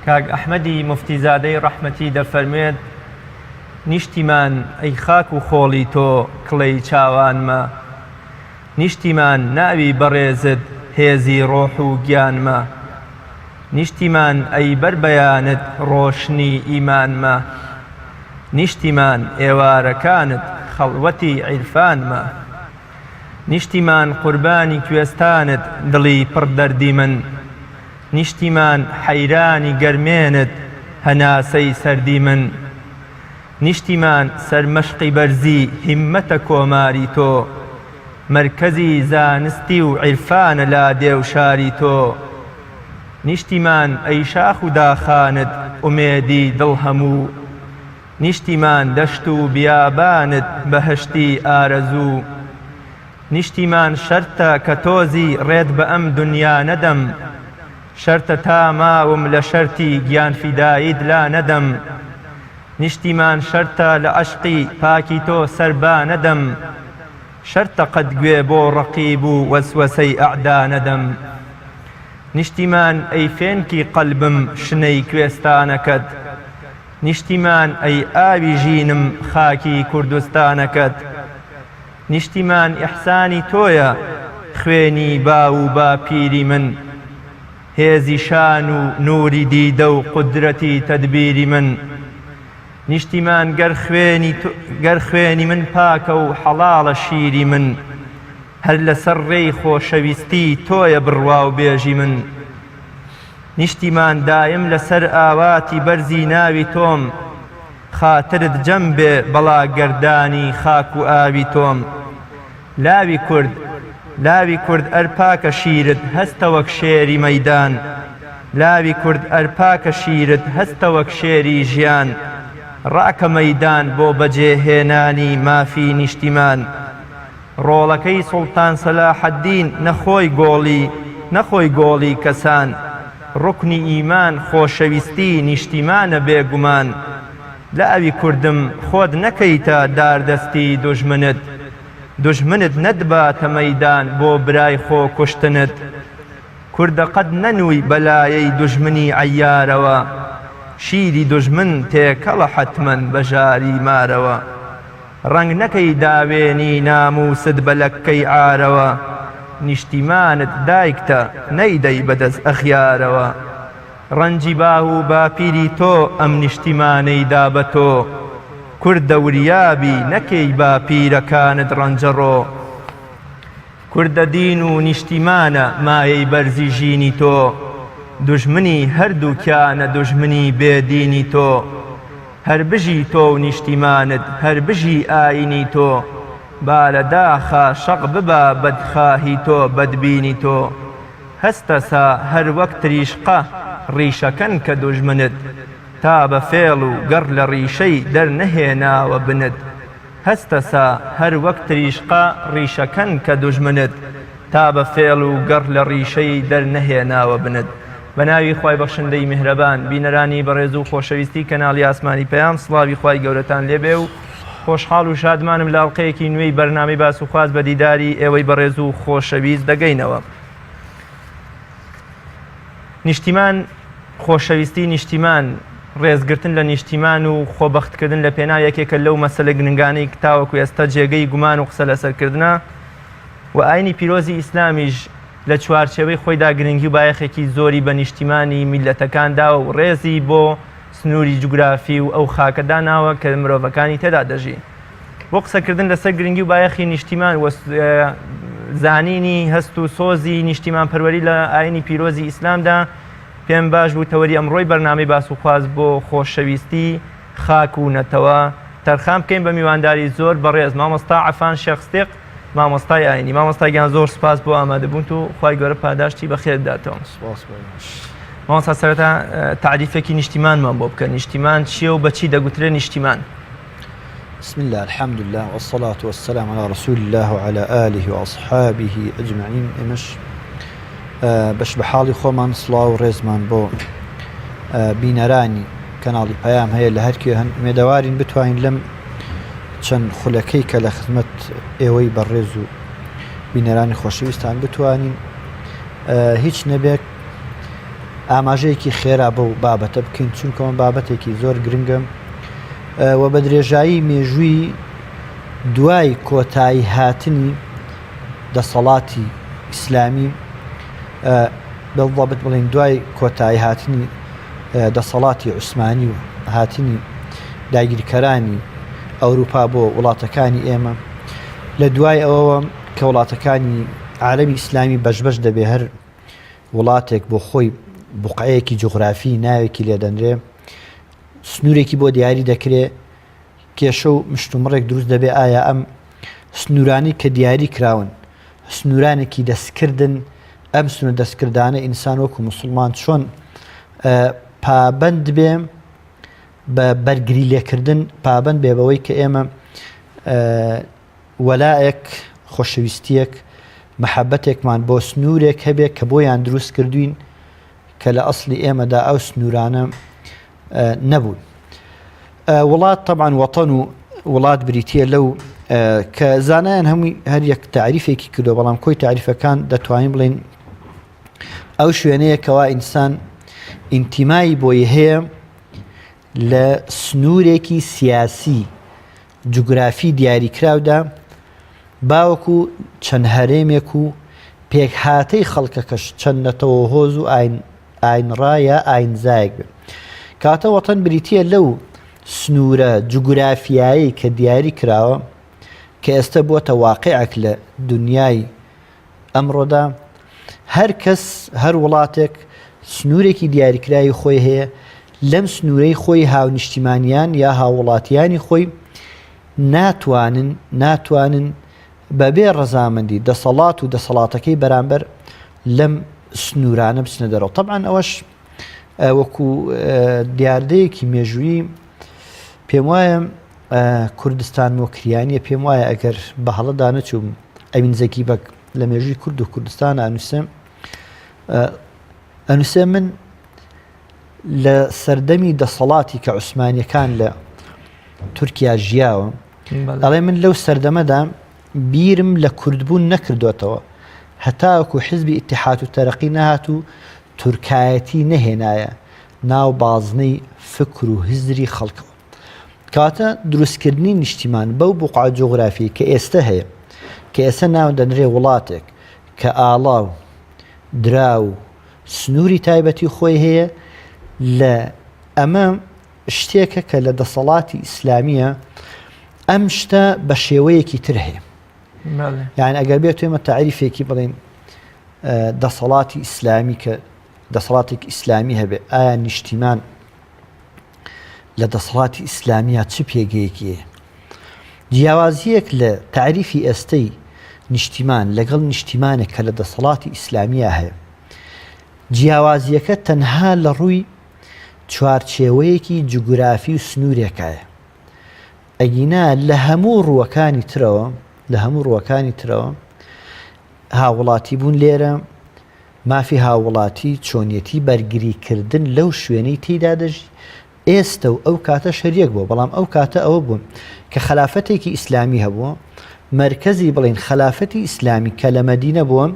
کاک ئەحمەدی موفتیزادەی ڕەحمەتی دەفەرموێت، نیشتیمان ئەی خاک و خۆڵی تۆ کڵەی چاوانمە، نیشتیمان ناوی بەڕێزت هێزی ڕۆح و گیانمە، نیشتیمان ئەی بەربەیانت ڕۆشنی ئیمانمە، نیشتیمان ئێوارەکانت خەڵوەتی عیرفانمە. نیشتیمان قوربانی کوێستانت دڵی پڕ دەردی من نیشتیمان حەیرانی گەرمێنت هەناسەی سەردی من نیشتیمان سەرمەشقی بەرزی هیممەتە کۆماری تۆ مەرکەزی زانستی و عیرفانە لادێ و شاری تۆ نیشتیمان ئەی شاخ و داخانت ئومێدی دڵ هەموو نیشتیمان دەشت و بیابانت بەهەشتی ئارەزوو نیشتیمان شەرتە کە تۆزی ڕێت بە ئەم دونیا نەدەم شەرتە تا ماوم لە شەرتی گیانفیداییت لا نەدەم نیشتیمان شەرتە لە عەشقی پاکی تۆ سەر با نەدەم شەرتە قەت گوێ بۆ ڕەقیب و وەسوەسەی ئەعدا نەدەم نیشتیمان ئەی فێنکی قەلبم شنەی کوێستانەکەت نیشتیمان ئەی ئاوی ژینم خاکی کوردستانەکەت نیشتیمان ئیحسانی تۆیە خوێنی باو و باپیری من هێزی شان و نوری دیدە و قودرەتی تەدبیری من نیشتیمان گەر خوێنی گەر خوێنی من پاکە و حەڵاڵە شیری من هەر لەسەر ڕێی خۆشەویستی تۆیە بڕوا و بێژی من نیشتیمان دایم لە سەر ئاواتی بەرزی ناوی تۆم خاترت جەم بێ بەڵا گەردانی خاک و ئاوی تۆم لاوی کورد لاوی کورد ئەر پاکە شیرت هەستە وەک شێری مەیدان لاوی کورد ئەر پاکە شیرت هەستە وەک شێری ژیان ڕاکە مەیدان بۆ بەجێ هێنانی مافی نیشتیمان. ڕۆڵەکەی سوڵتان سەلاحەدین نە خۆی گۆڵی نە خۆی گۆڵی کەسان ڕوکنی ئیمان خۆشەویستی نیشتیمانە بێ گومان لاوی کوردم خۆت نەکەیتە داردەستی دوژمنت دوژمنت نەتباتە مەیدان بۆ برای خۆ کوشتنت کوردە قەت نەنووی بەلایەی دوژمنی عەیارەوە شیری دوژمن تێکەڵە حەتمەن بە ژاری مارەوە. ڕەنگ نەکەی داوێنی نامووست بە لەکەی عارەوە نیشتیمانت دایکتە نەیدەی بە دەست ئەغیارەوە ڕەنجی باو و باپیری تۆ ئەم نیشتیمانەی دا بە تۆ کوردە وریابی نەکەی باپیرەکانت ڕەنجەڕۆ کوردە دین و نیشتیمانە مایەی بەرزی ژینی تۆ دوژمنی هەردووکیانە دوژمنی بێ دینی تۆ هەر بژی تۆ و نیشتیمانت هەر بژی ئاینی تۆ با لە داخا شەق ببا بەدخواهی تۆ بەدبینی تۆ هەستە سا هەر وەک تریشقە ڕیشەکەن کە دوژمنت تا بە فێڵ و گەڕ لە ڕیشەی دەرنەهێناوە بنت هەستە سا هەر وەک تریشقە ڕیشەکەن کە دوژمنت تا بە فێڵ و گەڕ لە ڕیشەی دەرنەهێناوە بنت. بە ناوی خوای بەخشندەی میهرەبان. بینەرانی بەڕێز و خۆشەویستی کەناڵی ئاسمانی پەیام سڵاوی خوای گەورەتان لێبێ و خۆشحاڵ و شادمانم لە ئەڵقەیەکی نوێی بەرنامەی باس و خواست بە دیداری ئێوەی بەڕێز و خۆشەویست دەگەینەوە. نیشتیمان خۆشەویستی نیشتیمان، ڕێزگرتن لە نیشتیمان و خۆبەختکردن لە پێناو یەکێکە لەو مەسەلە گرنگانەی تاوەکو ئێستا جێگەی گومان و قسە لەسەرکردنە و ئاینی پیرۆزی ئیسلامیش لە چوارچێوەی خۆیدا گرنگی و بایەخێکی زۆری بە نیشتیمانی میللەتەکان داوە و ڕێزی بۆ سنووری جوگرافی و ئەو خاکە داناوە کە مرۆڤەکانی تێدا دەژین. بۆ قسەکردن لەسەر گرنگی و بایەخی نیشتیمان و زانینی هەست و سۆزی نیشتیمانپەروەری لە ئاینی پیرۆزی ئیسلامدا پێم باش بوو تەوەری ئەمڕۆی بەرنامەی باس و خواست بۆ خۆشەویستی خاک و نەتەوە تەرخان بکەین بە میوانداری زۆر بەڕێز مامۆستا عەفان شێخ ستیق مامۆستای ئاینی مامۆستا گیان زۆر سپاس بۆ ئامادەبوونت و خوای گەورە پاداشتی بەخێر بداتەوە. سپاس بۆ ئێوەش. مامۆستا سەرەتا تاریفێکی نیشتیمانمان بۆ بکە نیشتیمان چییە و بەچی دەگوترێ نیشتیمان؟ بسم اللە الحمد للە والصلاة والسلام علی رسول اللە وعلی آله وأصحابه اجمعین ئێمەش بەش بە حاڵی خۆمان سڵاو و ڕێزمان بۆ بینەرانی کەناڵی پەیام هەیە لە هەرکوێ هەن ئومێدەوارین بتوانین لەم چەند خولەکەی کە لە خزمەت ئێوەی بەڕێز و بینەرانی خۆشەویستان بتوانین هیچ نەبێت. ئاماژەیەکی خێرا بەو بابەتە بکەین چونکەەوە بابەتێکی زۆر گرنگە و بە درێژایی مێژووی دوای کۆتایی هاتنی دەسەڵاتی ئیسلامی بالضبط بڵێین دوای کۆتایی هاتنی دەسەڵاتی عوسمانی و هاتنی داگیرکەرانی ئەوروپا بۆ وڵاتەکانی ئێمە لە دوای ئەوەوە کە وڵاتەکانی عالەمی ئیسلامی بەش بەش دەبێ هەر وڵاتێک بۆ خۆی بقعەیەکی جوغرافی ناوێکی لێدەنرێ سنوورێکی بۆ دیاری دەکرێ کێشە و مشتومڕێک دروست دەبێ ئایا ئەم سنوورانی کە دیاری کراون سنوورانێکی دەستکردن ئەم سنوور دەستکردانە ئینسان وەکو مسلمان چۆن پابند بێ بە بەرگری لێکردن پابند بێ بەوەی کە ئێمە وەلایەک خۆشەویستیەک محەبەتێکمان بۆ سنوورێک هەبێ کە بۆیان دروست کردوین کە لە ئەسلی ئێمەدا ئەو سنوورانە نەبوون. وڵات تەبعەن وەتەن و وڵات بریتە لەو کە زانایان هەمووی هەر یەک تعریفێکی کردو بەڵام کۆی تعریفەکان دەتوانین بڵین ئەو شوێنەیە کەوا ئینسان ئینتیمایی بۆی هەیە لە سنوورێکی سیاسی جوگرافی دیاریکراودا باوەکو چەند هەرێمێک و پێکهاتەی خەڵکەکەش چەند نەتەوە هۆز و ئاین ئاینڕا یا ئاینزایەک بێ. کەواتە وەتەن بریتییە لەو سنوورە جوگرافیایەی کە دیاری کراوە کە ئێستە بووەتە واقیعێک لە دونیای ئەمڕۆدا هەر کەس هەر وڵاتێک سنوورێکی دیاریکراوی خۆی هەیە لەم سنوورەی خۆی هاونیشتیمانیان یا هاووڵاتیانی خۆی ناتوانن ناتوانن بەبێ ڕەزامەندی دەسەڵات و دەسەڵاتەکەی بەرامبەر لەم سنوورانە بچنە دەرەوە تەبعەن ئەوەش وەکو دیاردەیەکی مێژوویی پێم وایە کوردستان مۆکریانە پێم وایە ئەگەر بە هەڵەدا نەچووم ئەوین زەکی بەک لە مێژووی کورد و کوردستان ئەنووسێ ئەنووسێ من لە سەردەمی دەسەڵاتی کە عوسمانیەکان لە تورکیا ژیاوە ئەڵێ من لەو سەردەمەدا بیرم لە کوردبوون نەکردۆتەوە هەتاوەکو حزبی ئیتحاد و تەرەقی نەهات و تورکایەتی نەهێنایە ناو بازنەی فکر و هزری خەڵکەوە. کەواتە دروستکردنی نیشتیمان بەو بوقعە جوغرافیەی کە ئێستە هەیە، کە ئێستە ناو دەنرێ وڵاتێک کە ئاڵا و دراو و سنووری تایبەتی خۆی هەیە، لە ئەمە شتێکە کە لە دەسەڵاتی ئیسلامیە ئەم شتە بە شێوەیەکی تر هەیە یان ئەگەر بێت ئێمە تعریفێکی بڵین دەسەڵاتی ئیسلامی کە دەسەڵاتێک ئیسلامی هەبێ ئایا نیشتیمان لە دەسەڵاتی ئیسلامیە چ پێگەیەکی هەیە جیاوازیەک لە تعریفی ئێستەی نیشتیمان لەگەڵ نیشتیمانێک کە لە دەسەڵاتی ئیسلامیە هەیە جیاوازیەکە تەنها لە ڕووی چوارچێوەیەکی جوگرافی و سنوورێکایە. ئەگینا لە هەموو ڕووەکانی ترەوە، لە هەموو ڕووەکانی ترەوە هاووڵاتی بوون لێرە، مافی هاووڵاتی، چۆنیەتی بەرگریکردن لەو شوێنەی تێیدا دەژی، ئێستە و ئەو کاتەش هەر یەک بووە، بەڵام ئەو کاتە ئەوە بوو کە خەلافەتێکی ئیسلامی هەبووە، مەرکەزی بڵێین خەلافەتی ئیسلامی کە لە مەدینە بووە،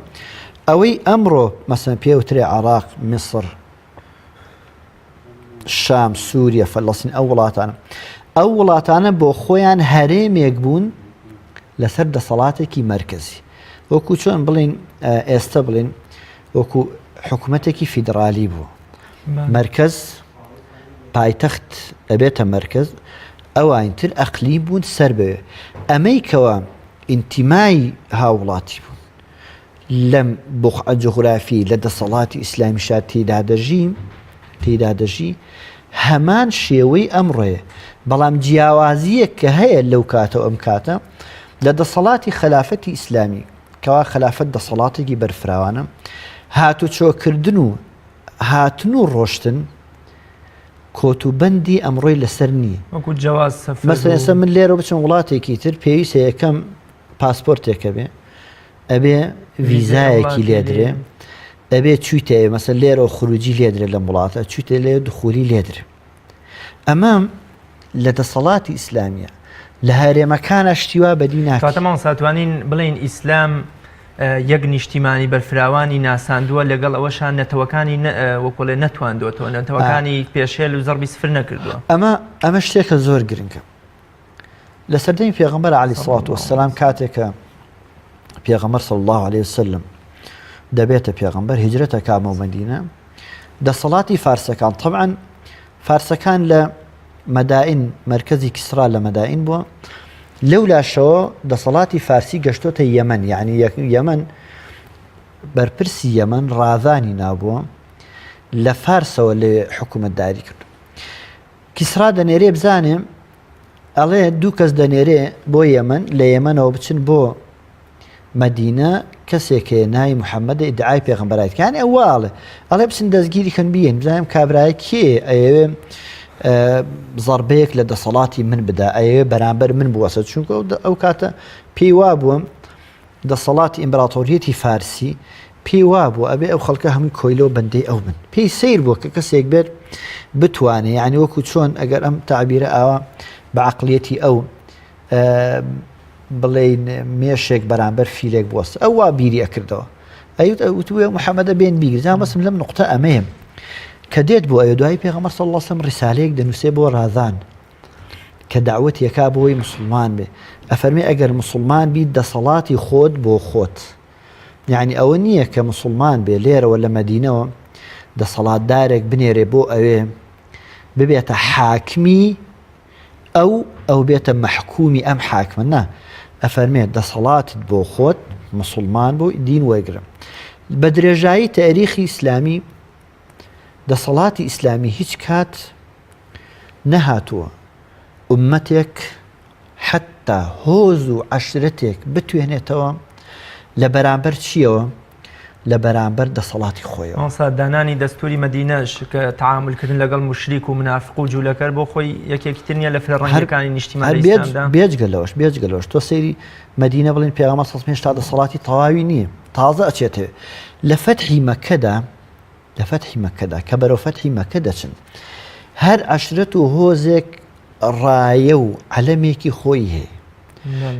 ئەوەی ئەمڕۆ مەسەن پێوترێ عێراق، میسڕ، شام، سووریە، فەلەستین ئەو وڵاتانە ئەو وڵاتانە بۆ خۆیان هەرێمێک بوون لەسەر دەسەڵاتێکی مەرکەزی وەکو چۆن بڵین ئێستا بڵین وەکو حکوومەتێکی فیدرالی بوو مرکز پایتەخت ئەبێتە مرکز ئەوانتر ئەقلی بوون سەر بەوێ ئەمەی کەەوە ئینتیمای هاوڵاتی بوون لەم بوقعە جوغرافی لە دەسەڵاتی ئیسلامیشا تێیدا دەژی، تێیدا دەژی، هەمان شێوەی ئەمڕۆیە، بەڵام جیاوازییەک کە هەیە لەو کاتە و ئەم کاتە، لە دەسەڵاتی خەلافەتی ئیسلامی، کەوا خەلافەت دەسەڵاتێکی بەرفراوانە، هاتوچۆکردن و هاتن و ڕۆشتن کۆت و بەندی ئەمڕۆی لەسەر نییە. وەکو جەواز سەفەر و. مەسەلەن ئێستا من لێرەوە بچم وڵاتێکی تر پێویستە یەکەم پاسپۆرتێک هەبێ، ئەبێ ڤیزایەکی لێدرێ ئەبێ چویتە مەسە لێرەوە خروجی لێدرێ لەم وڵاتە چویتە لێ دخولی لێدرێ ئەمە لە دەسەڵاتی ئیسلامیە لە هەرێمەکانە شتیوا بەدی ناکاتە مامۆستا توانین بڵێین ئیسلام. یەک نیشتیمانی بەرفراوانی ناساندووە لەگەڵ ئەوەشا نەتەوەکانی وەکۆڵێ نەتواندوەتەوە نەتەوەکانی پێشێل و زەڕبی سفر نەکردووە. ئەمە ئەمە شتێکە زۆر گرنگە لە سەردەمی پێغەمبەر علی سڵات وسلام کاتێکە پێغەمبەر صلی الله عليه وسلم دەبێتە پێغەمبەر هیجرەتە کامە و مەدینە دەسەڵاتی فارسەکان طبعا فارسەکان لە مەدائین مەرکەزی کیسرا لە مەدائین بووە لەو لاشەوە دەسەڵاتی فارسی گەشتۆتە یەمەن یعنی یەمەن بەرپرسی یەمەن ڕاڤانی نابووە لە فارسەوە لێ حکوومەتداری کرد کیسرا دەنێرێ بزانێ ئەڵێ دوو کەس دەنێرێ بۆ یەمەن لە یەمەنەوە بچن بۆ مەدینە کەسێک هەیە ناوی محەممەدە ئیدعای پێغەمبەرایەتی کە یانی ئەو وا ئەڵێ ئەڵێ بچن دەستگیری کەن بیێن بزانم کابرایە کێ ئەیەوێ زەربەیەک لە دەسەڵاتی من بدا ئەیەوێ بەرامبەر من بوەسە چونکە ئەو کاتە پێی وا بووە دەسەڵاتی ئیمبراتۆریەتی فارسی پێی وا بوو ئەبێ ئەو خەڵکە هەمووی کۆیلە و بەندەی ئەو بن پێی سیر بووە کە کەسێک بێت بتوانێ یعنی وەکو چۆن ئەگەر ئەم تعبیرە ئاوا بە عقلیەتی ئەو بڵێین مێشێک بەرامبەر فیلێک بوەستە ئەو وا بیری ئەکردەوە ئەیوت ئەوتوێ محەممەدە بێن بیگر جا بەسم لەم نقطە ئەمەیە کە دێت بۆ ئەوێ دوای پێغەمبەر صلی الله علیه و ڕسالەیەک دەنووسێ بۆ ڕازان کە داوەت یەکا بۆی مسلمان بێ ئەفەرمی ئەگەر مسلمان بی دەسەڵاتی خۆت بۆ خۆت یعنی ئەوە نییە کە مسلمان بێ لێرەوە لە مەدینەوە دەسەڵاتدارێک بنێرێ بۆ ئەوێ ببێتە حاکمی ئەو ئەو بێتە مەحکومی ئەم حاکمە نا ئەفەرمێ دەسەڵاتت بۆ خۆت مسوڵمان بۆ دین وەرگرە بە درێژایی تاریخی ئیسلامی دەسەڵاتی ئیسلامی هیچ کات نەهاتووە ئومەتێک حتا هۆز و عەشرەتێک بتوێنێتەوە لە بەرامبەر چیەوە لە بەرامبەر دەسەڵاتی خۆیەوە. مامۆستا دانانی دەستوری مەدینەش کە تەعامول کردن لەگەڵ موشریک و منافق و جولەکەر بۆ خۆی یەکێکی تر نیە لە فرە ڕەنگەکانی نیشتیمان لە ئیسلامدا؟ بێجگە لەوەش بێجگە لەوەش تۆ سەیری مەدینە بڵێن پێغەمبەر صلی الله هێشتا دەسەڵاتی تەواوی نییە تازە ئەچێتێ لە فەتحی مەکەدا لە فەتحی مەکەدا کە بەرەو فەتحی مەکە دەچن هەر عەشرەت و هۆزێک ڕایە و عەلەمێکی خۆی هەیە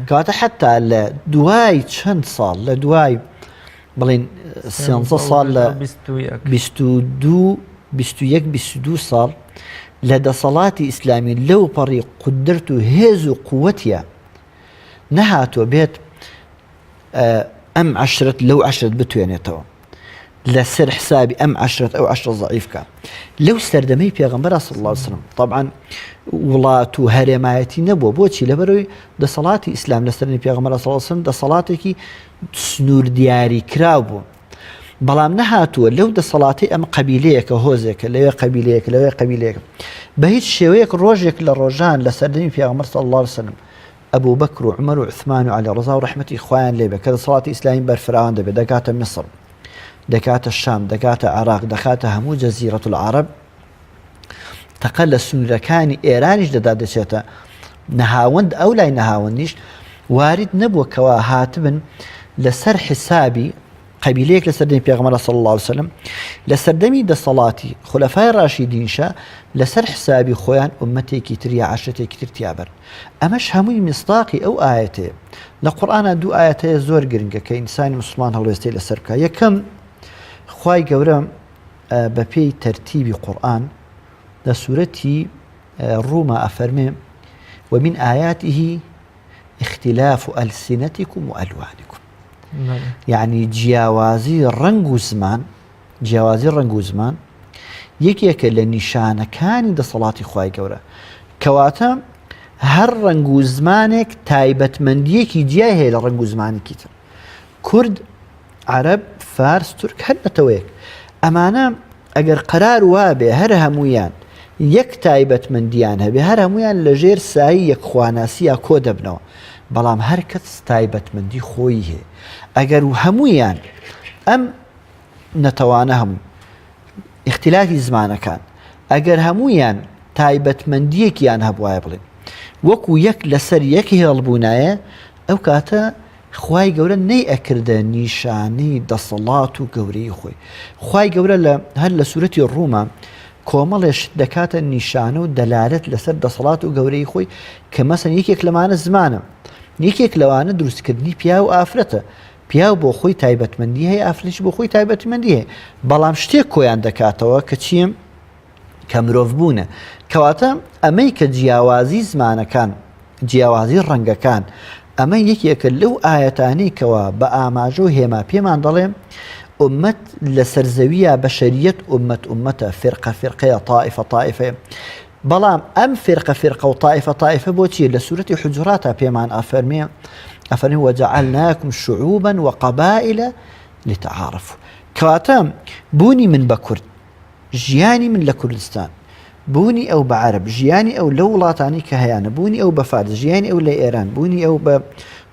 کەواتە حتا لە دوای چەند ساڵ لە دوای بڵین سێنزە ساڵ لە 22 21 22 ساڵ لە دەسەڵاتی ئیسلامی لەو پەڕی قودرت و هێز و قوتە نەهاتوە بێت ئەم عەشرەت لەو عەشرەت بتوێنێتەوە لەسەر حسابی ئەم عەشرەت ئەو عەشرەت زەعیف کە لەو سەردەمەی پێغەمبەر صلی الله علیه وسلم طبعا وڵات و هەرێمایەتی نەبووە بۆچی لەبەرەوەی دەسەڵاتی ئیسلام لە سەرنی پێغەمبەر صلی الله علیه وسلم دەسەڵاتێکی سنوور دیاری کراو بوو بەڵام نەهاتووە لەو دەسەڵاتی ئەم قەبیلەیەکە هۆزێکە لەوێ قەبیلەیەک لەوێ قەبیلەیەک بە هیچ شێوەیەک ڕۆژێک لە ڕۆژان لە سەردەمی پێغەمبەر صلی الله علیه وسلم ئەبوبەکر و عومەر و عوسمان و عەلی ڕەزا و ڕەحمەتی خوایان لێ بێ کە دەسەڵاتی ئیسلامی بەرفراوان دەبێت دەگاتە میسر دەگاتە شام دەگاتە عێراق دەخاتە هەموو جەزیرەت العرب تەقە لە سنوورەکانی ئێرانیش دەدا دەچێتە نەهاوەند ئەو لای نەهاوەندیش وارد نەبووە کەوا هاتبن لەسەر حسابی قەبیلەیەک لە سەردەمی پێغەمبەر صلی اللە علیە وسلم لە سەردەمی دەسەڵاتی خولەفای ڕاشیدینشە لەسەر حسابی خۆیان ئومەتێکی تر یا عەشرەتێکی تر تیابەرن ئەمەش هەمووی میسداقی ئەو ئایەتەیە لە قورئانا دوو ئایەت هەیە زۆر گرنگە کە ئینسانی موسڵمان هەڵوێستەی لەسەر بکە یەکەم خوای گەورە بەپێی تەرتیبی قورئان لە سورەتی ڕوما ئەفەرمێ ومن آیاته اختلاف ألسنتكم وألوانكم یعنی جیاوازی ڕەنگ و زمان جیاوازی ڕەنگ و زمان یەکێکە لە نیشانەکانی دەسەڵاتی خوای گەورە کەواتە هەر ڕەنگ و زمانێک تایبەتمەندیەکی جیای هەیە لە ڕەنگ و زمانێکی تر کورد عەرەب فارس تورک هەر نەتەوەیەک ئەمانە ئەگەر قەرار وابێ هەر هەموویان یەک تایبەتمەندیان هەبێ هەر هەموویان لە ژێر سایەی یەک خواناسیا کۆ دەبنەوە بەڵام هەر کەس تایبەتمەندی خۆی هەیە ئەگەر و هەموویان ئەم نەتەوانە هەموو ئیختلافی زمانەکان ئەگەر هەموویان تایبەتمەندیەکیان هەبوایە بڵێن وەکو یەک لەسەر یەک هێڵ بوونایە ئەو کاتە خوای گەورە نەی ئەکردە نیشانەی دەسەڵات و گەورەیی خۆی. خوای گەورە لە هەر لە سورەتی ڕووما کۆمەڵێ شت دەکاتە نیشانە و دەلالەت لەسەر دەسەڵات و گەورەی خۆی کە مەسەن یەکێک لەمانە زمانە یەکێک لەوانە دروستکردنی پیا و ئافرەتە. پیاو بۆ خۆی تایبەتمەندی هەیە، ئافرەتیش بۆ خۆی تایبەتمەندی هەیە، بەڵام شتێک کۆیان دەکاتەوە کە چییە؟ کە مرۆڤ بوونە. کەواتە ئەمەی کە جیاوازی زمانەکان، جیاوازی ڕەنگەکان، ئەمە یەکێکە لەو ئایەتانەی کەوا بە ئاماژە و هێما پێمان دەڵێ ئوممەت لەسەر زەویە بەشەریەت ئوممەت ئوممەتە، فیرقە فیرقەیە، تائیفە تائیفەیە. بەڵام ئەم فیرقە فیرقە و تائیفە تائیفە بۆ چیە؟ لە سورەتی حوجوراتا پێمان ئەفەرمێ ئەفەرمێ وجعلناکم شعوبا وقبائل لتعارفوا. کەواتە بوونی من بە کورد، ژیانی من لە کوردستان، بوونی ئەو بە عەرەب، ژیانی ئەو لەو وڵاتانەی کە هەیانە، بوونی ئەو بە فارس، ژیانی ئەو لە ئێران، بوونی ئەو بە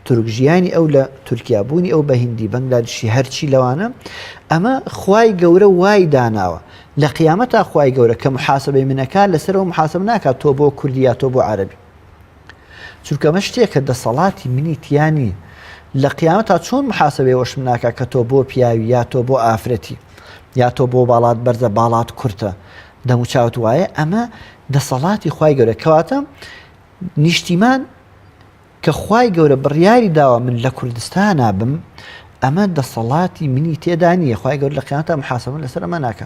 تورک، ژیانی ئەو لە تورکیا، بوونی ئەو بە هیندی، بەنگلادشی، هەرچی لەوانە، ئەمە خوای گەورە وای داناوە. لە قیامەتا خوای گەورە کە محاسبەی من ئەکات لەسەرەوە محاسبە ناکات تۆ بۆ کوردی یا تۆ بۆ عەرەبی. چونکە ئەمە شتێکە دەسەڵاتی منی تیا نییە. لە قیامەتا چۆن محاسبەی ئەوەشم ناکات کە تۆ بۆ پیاوی یا تۆ بۆ ئافرەتی یا تۆ بۆ باڵات بەرزە باڵات کورتە دەموچاوت وایە ئەمە دەسەڵاتی خوای گەورە کەواتە نیشتیمان کە خوای گەورە بڕیاری داوە من لە کوردستانا بم ئەمە دەسەڵاتی منی تێدا نییە خوای گەورە لە قیامەتا محاسبەم لەسەر ئەمە ناکا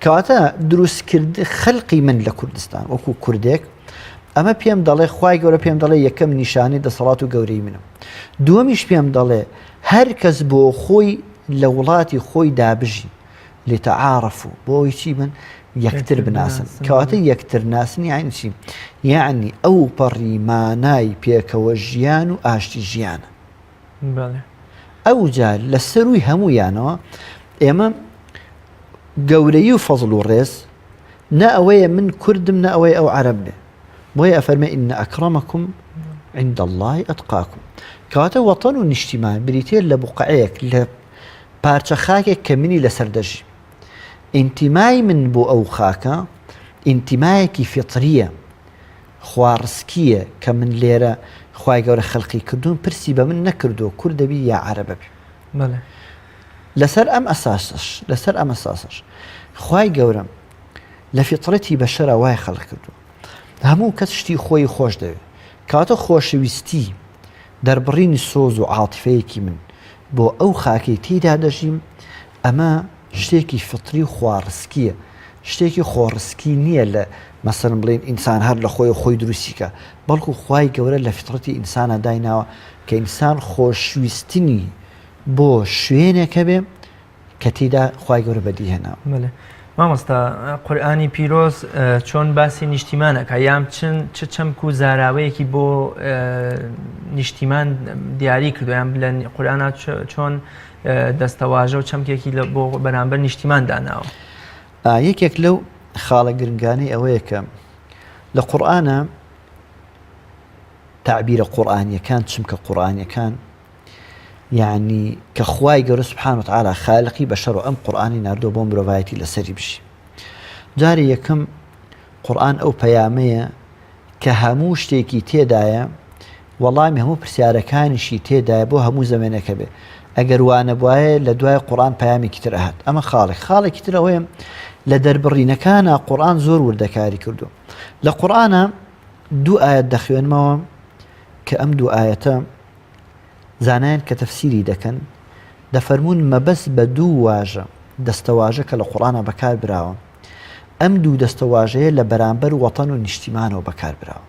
کەواتە دروستکرد خەلقی من لە کوردستان وەکو کوردێک ئەمە پێم دەڵێ خوای گەورە پێم دەڵێ یەکەم نیشانەی دەسەڵات و گەورەی منم دووەمیش پێم دەڵێ هەر کەس بۆ خۆی لە وڵاتی خۆی دابژی لتعارفوا بۆ ئەوەی چی بن یەکتر بناسن کەواتە یەکتر ناسن یعنی چی یعنی ئەو پەڕی مانای پێکەوە ژیان و ئاشتی ژیانە ئەو جار لە سەروی هەمویانەوە ئێمە گەورەی و فەزل و ڕێز نە ئەوەیە من کوردم نە ئەوەی ئەو عەرەب بێ بۆیە ئەفەرمێ إن أکرمکم عند اللە أتقاکم کەواتە وەتەن و نیشتیمان بریتیە لە بوقعەیەک لە پارچە خاکێک کە منی لەسەر دەژی. ئینتیمای من بۆ ئەو خاکە ئینتیمایەکی فیترییە، خواڕسکییە کە من لێرە خوای گەورە خەلقی کردووم پرسی بە من نەکردووە کورد دەبی یا عەرەب ئەبی. بەڵێ. لەسەر ئەم ئەساسەش لەسەر ئەم ئەساسەش خوای گەورە لە فیترەتی بەشەرا وای خەلق کردووە هەموو کەس شتی خۆی خۆش دەوێ کەواتە خۆشەویستی دەربڕینی سۆز و عاتیفەیەکی من بۆ ئەو خاکەی تێیدا دەژیم، ئەمە شتێکی فیتری و خواڕسکییە، شتێکی خۆڕسکی نییە لە مەسەلەن بڵێین ئینسان هەر لە خۆیەوە خۆی دروستی کا، بەڵکو خوای گەورە لە فیترەتی ئینسانا دایناوە کە ئینسان خۆشویستنی بۆ شوێنێک هەبێ کە تێیدا خوای گەورە بەدی هێناوە. بەلێ مامۆستا قورئانی پیرۆز چۆن باسی نیشتیمان ئەکا یان چن چ چەمک و زاراوەیەکی بۆ نیشتیمان دیاری کردو یان لە قورئانا چۆن دەستەواژە و چەمکێکی لە بۆ بەرامبەر نیشتیمان داناوە؟ یەکێک لەو خاڵە گرنگانەی ئەوەیە کە لە قورئانا تەعبیرە قورئانیەکان چمکە قورئانیەکان یەعنی کە خوای گەورە سبحانە وتعالی خالقی بەشەر و ئەم قورئانی ناردووە بۆ مرۆڤایەتی لەسەری بژی جارێ یەکەم قورئان ئەو پەیامەیە کە هەموو شتێکی تێدایە وەڵامی هەموو پرسیارەکانیشی تێدایە بۆ هەموو زەمێنەکە بێ ئەگەر وانەبوایە لە دوای قورئان پەیامێکی تر ئەهات ئەمە خاڵێک خاڵێکی تر ئەوەیە لە دەربڕینەکانە قورئان زۆر وردەکاری کردو لە قورئانە دوو ئاەت دەخوێنمەوە کە ئەم دوو ئاەتە زانایان کە تەفسیری دەکەن دەفەرموون مەبەست بە دوو واژە، دەستەواژە کە لە قوڕئانا بەکار براوە، ئەم دوو دەستەواژەیە لە بەرامبەر وەتەن و نیشتیمانەوە بەکار براوە.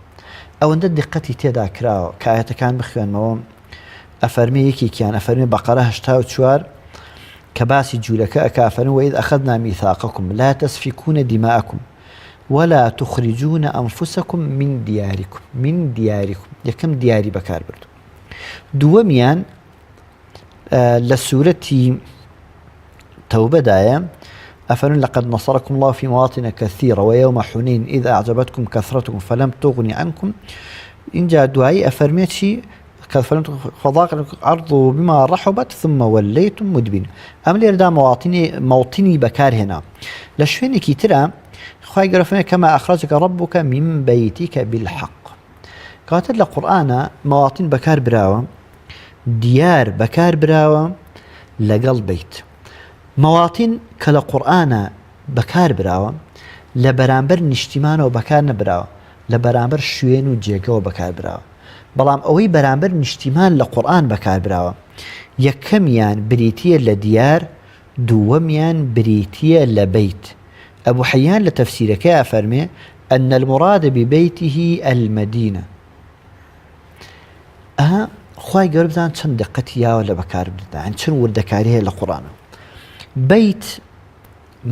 ئەوەندە دیقەتی تێدا کراوە کە ئایەتەکان بخوێنمەوە ئەفەرمێ یەکێکیان ئەفەرمێ بەقەرە 84 کە باسی جوولەکە ئەکا ئەفەرمێ وإذ أخذنا ميثاقكم لا تسفكون دماءكم ولا تخرجون أنفسكم من دياركم من دياركم یەکەم دیاری بەکار بردو دووەمیان لە سورەتی تەوبەدایە ئەفەرمون لقد نصركم الله في مواطن كثيرة ويوم حنين إذ أعجبتكم كثرتكم فلم تغن عنكم اینجا دوایی ئەفەرمێ چی فضاق الأرض بما رحبت ثم وليتم مدبرين ئەم لێردا مواطنی موطنی بەکارهێنا لە شوێنێکی ترە خوای گەورە فەرمووی كما أخرجك ربك من بيتك بالحق کەواتە لە قورئانا مواطن بەکار براوە دیار بەکار براوە لەگەڵ بەیت مواطن کە لە قورئانا بەکار براوە لە بەرامبەر نیشتیمانەوە بەکار نەبراوە لە بەرامبەر شوێن و جێگەوە بەکار براوە بەڵام ئەوەی بەرامبەر نیشتیمان لە قورئان بەکار براوە. یەکەمیان بریتییە لە دیار، دووەمیان بریتییە لە بەیت. ئەبو حەیان لە تەفسیرەکەی ئەفەرمێ، ان المراد ببیته المدینە. ئەها خوای گەورە بزان چەند دقەتی یاوە لە بەکاربردندا، یانی چەند وردەکاری هەیە لە قورئانا. بەیت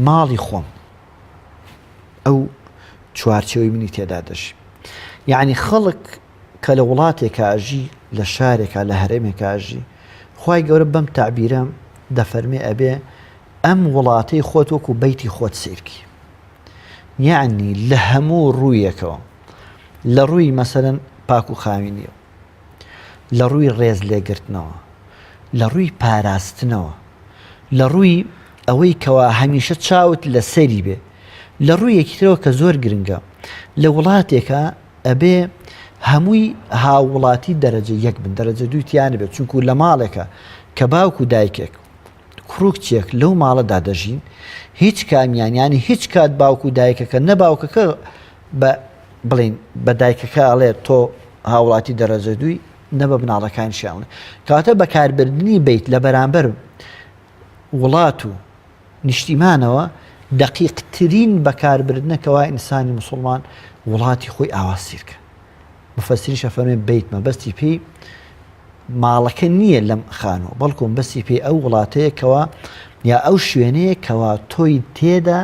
ماڵی خۆم، ئەو چوارچێوەی منی تێدا دەژی. یعنی خەڵک کە لە وڵاتێکا ئەژی، لە شارێکا، لە هەرێمێکا ئەژی، خوای گەورە بەم تەعبیرە دەفەرمێ ئەبێ ئەم وڵاتەی خۆت وەکو بەیتی خۆت سەیرکی. یەعنی لە هەموو ڕوویەکەوە، لە ڕووی مەسەلەن پاک و خاوینیەوە، لە ڕووی ڕێز لێگرتنەوە، لە ڕووی پاراستنەوە، لە ڕووی ئەوەی کەوا هەمیشە چاوت لەسەری بێ، لە ڕوویەکی ترەوە کە زۆر گرنگە لە وڵاتێکا ئەبێ هەمووی هاووڵاتی دەرەجە یەک بن دەرەجە دووی تیا نەبێت چونکو لە ماڵێکە کە باوک و دایکێک کوڕ و کچێک لەو ماڵەدا دەژین هیچ کامیان یانی هیچ کات باوک و دایکەکە نە باوکەکە بە بڵین بە دایکەکە ئەڵێ تۆ هاوڵاتی دەرەجە دووی نە بە مناڵەکانیشیان کاتە بەکاربردنی بیت لە بەرامبەر وڵات و نیشتیمانەوە دەقیقترین بەکاربردنە کەوا ئینسانی موسوڵمان وڵاتی خۆی ئاوا سیرکە. موفەسریش ئەفەرمێ بەیت مەبەستی پێی ماڵەکە نییە لەم خانووە بەڵکو مەبەستی پێی ئەو وڵاتەیە کەوا یا ئەو شوێنەیە کەوا تۆی تێدا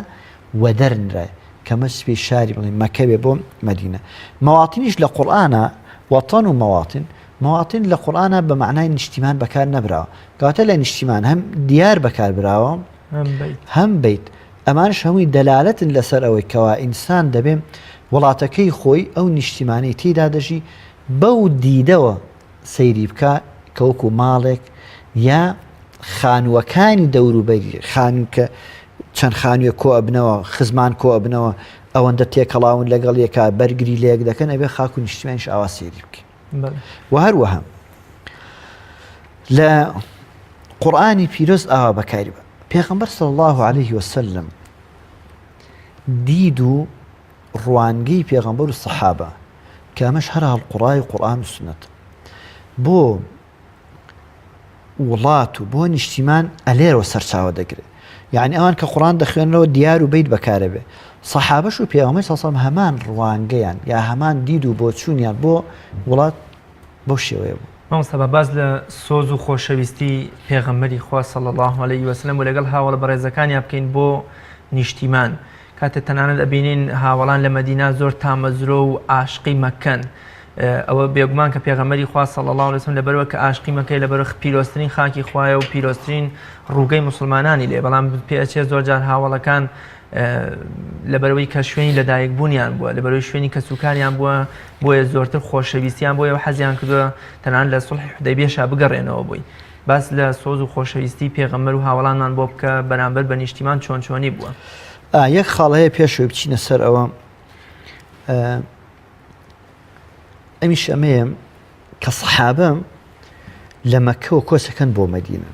وەدەرنرای کە مەبەستی پێی شاری بڵێ مەکە بێ بۆ مەدینە. مەواتینیش لە قورئانا وەتەن و مەواتین مەواتین لە قورئانا بە مەعنای نیشتیمان بەکار نەبراوە کەواتە لە نیشتیمان هەم دیار بەکار براوە هەم بەیت ئەمانش هەمووی دەلالەتن لەسەر ئەوەی کەوا ئینسان دەبێ وڵاتەکەی خۆی ئەو نیشتیمانەی تێیدا دەژی بەو دیدەوە سەیری بکە کە وەکو ماڵێک یا خانووەکانی دەوروبەری خانوو کە چەند خانوویەک کۆ ئەبنەوە خزمان کۆ ئەبنەوە ئەوەندە تێکەڵاون لەگەڵ یەکا بەرگری لەیەک دەکەن ئەبێ خاک و نیشتیمانیش ئاوا سەیری بکەین و هەروەها لە قورآانی پیرۆز ئاوا بەکاری بە پێغەمبەر صلی الله عليه وسلم دید و ڕوانگەی پێغەمبەر و سەحابە کە ئەمەش هەر هەڵقوڕای قورآن و سوننەت بۆ وڵات و بۆ نیشتیمان ئەلێرەوە سەرچاوە دەگرێت یعنی ئەوان کە قڕان دەخوێنەوە دیار و بیت بەکارە بێ سەحابەش و پێغەمبەر سەسەم هەمان ڕوانگەیان یا هەمان دید و بۆچوونیان بۆ وڵات بەو شێوەیە بوو. مامۆستا با باس لە سۆز و خۆشەویستی پێغەمبەری خوا صلی اللە علیه وسلم و لەگەڵ هاوەڵە بەڕێزەکانیان بکەین بۆ نیشتیمان کاتێ تەنانەت ئەبینین هاوەڵان لە مەدینە زۆر تامەزرۆ و عاشقی مەککەن ئەوە بێگومان کە پێغەمبەری خوا صلی اللە علیه وسلم لەبەرەوە کە عاشقی مەکەی لەبەر پیرۆزترین خاکی خوایە و پیرۆزترین ڕووگەی مسلمانانی لێ بەڵام پێئەچێ زۆر جار هاوەڵەکان لەبەرەوەی کە شوێنی لەدایک بوونیان بووە لەبەرەوەی شوێنی کەسوکاریان بووە بۆیە زۆرتر خۆشەویستیان بۆیە و حەزیان کردووە تەنان لە سوڵحی حودەیبیەشا بگەڕێنەوە بۆی باس لە سۆز و خۆشەویستی پێغەمبەر و هاوەڵانمان بۆ بکە بەرامبەر بە نیشتیمان چۆن چۆنی بووە. یەک خاڵ هەیە پێش ئەوەی بچینە سەر ئەوە ئەمیش ئەمەیە کە سەحابە لە مەکەوە کۆچەکەن بۆ مەدینە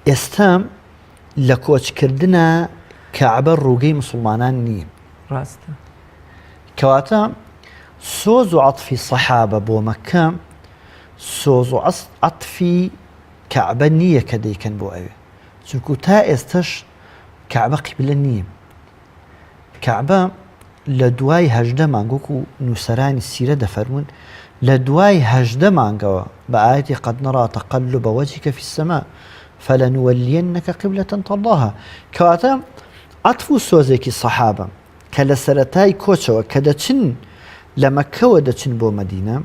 ئێستا لە کۆچکردە کەعبە ڕووگەی مسلمانان نییە ڕاستە کەواتە سۆز و عەتفی سەحابە بۆ مەکە سۆز و عەتفی کەعبە نییە کە دەیکەن بۆ ئەوێ چونکو تا ئێستش کەعبە قیبلە نییە کەعبە لە دوای هەژدە مانگ وەکو نووسەرانی سیرە دەفەرموون لە دوای هەژدە مانگەوە بە ئایەتی قد نرى تقلب وجهك في السماء فلنولينك قبلة ترضاها کەواتە عەتف و سۆزێکی سەحابە کە لە سەرەتای کۆچەوە کە دەچن لە مەککەوە دەچن بۆ مەدینە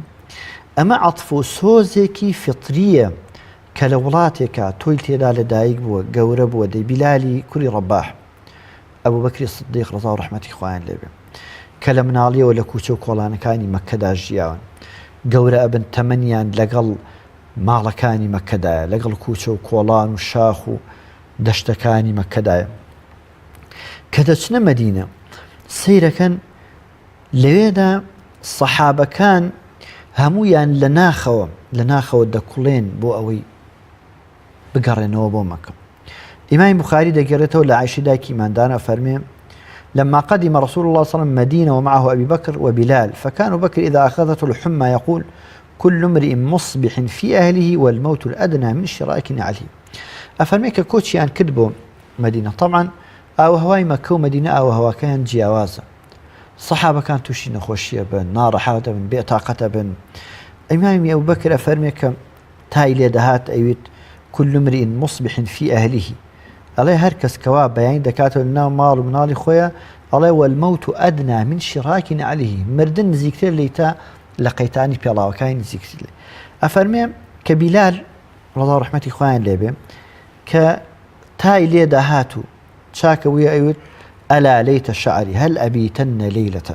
ئەمە عەتف و سۆزێکی فیترییە کە لە وڵاتێکا تۆی تێدا لەدایک بووە گەورە بووە دەی بیلالی کوری ڕەباح ئەبوبەکری سدیق ڕەزا و ڕەحمەتی خوایان لێبێ کە لە مناڵیەوە لە کوچە و کۆڵانەکانی مەککەدا ژیاون گەورە ئەبن تەمەنیان لەگەڵ ماڵەکانی مەککەدایە لەگەڵ کوچە و کۆڵان و شاخ و دەشتەکانی مەککەدایە کە دەچنە مەدینە سەیرەکەن لەوێدا سەحابەکان هەمویان لە ناخەوە لە ناخەوە دەکوڵێن بۆ ئەوەی بگەڕێنەوە بۆ مەکە. ئیمامی بوخاری دەگێڕێتەوە لە عائشەی دایکی ئیمانداران ئەفەرمێ، لما قدم رسول الله صلى الله عليه وسلم مدينة ومعه أبي بكر وبلال فكان أبو بكر إذا أخذته الحمى يقول كل امرئ مصبح في أهله والموت الأدنى من شراك نعله. ئەفەرمێ کە کۆچیان کرد بۆ مەدینە طبعا ئاوهەوای مەکە و مەدینە ئاوهەواکەیان جیاوازە سەحابەکان تووشی نەخۆشیە بن ناڕەحا دەبن بێ تاقەتە بن ئیمامی ئەبوبەکر ئەفەرمێ کە تای لێ دەهات ئەویت كل امرئ مصبح في أهله ئەڵێ هەر کەس کەوا بەیانی دەکاتەوە لەناو ماڵ و مناڵی خۆیە ئەڵێ والموت أدنى من شراك نعله مردن نزیکتر لێی تا لە قەیتانی پێڵاوەکانی نزیکتر لێ ئەفەرمێ کە بیلال ڕەزا و ڕەحمەتی خوایان لێبێ کە تای لێ دەهات و چاکە بوویە ئەیوت ألا ليت شعري هل أبيتن ليلة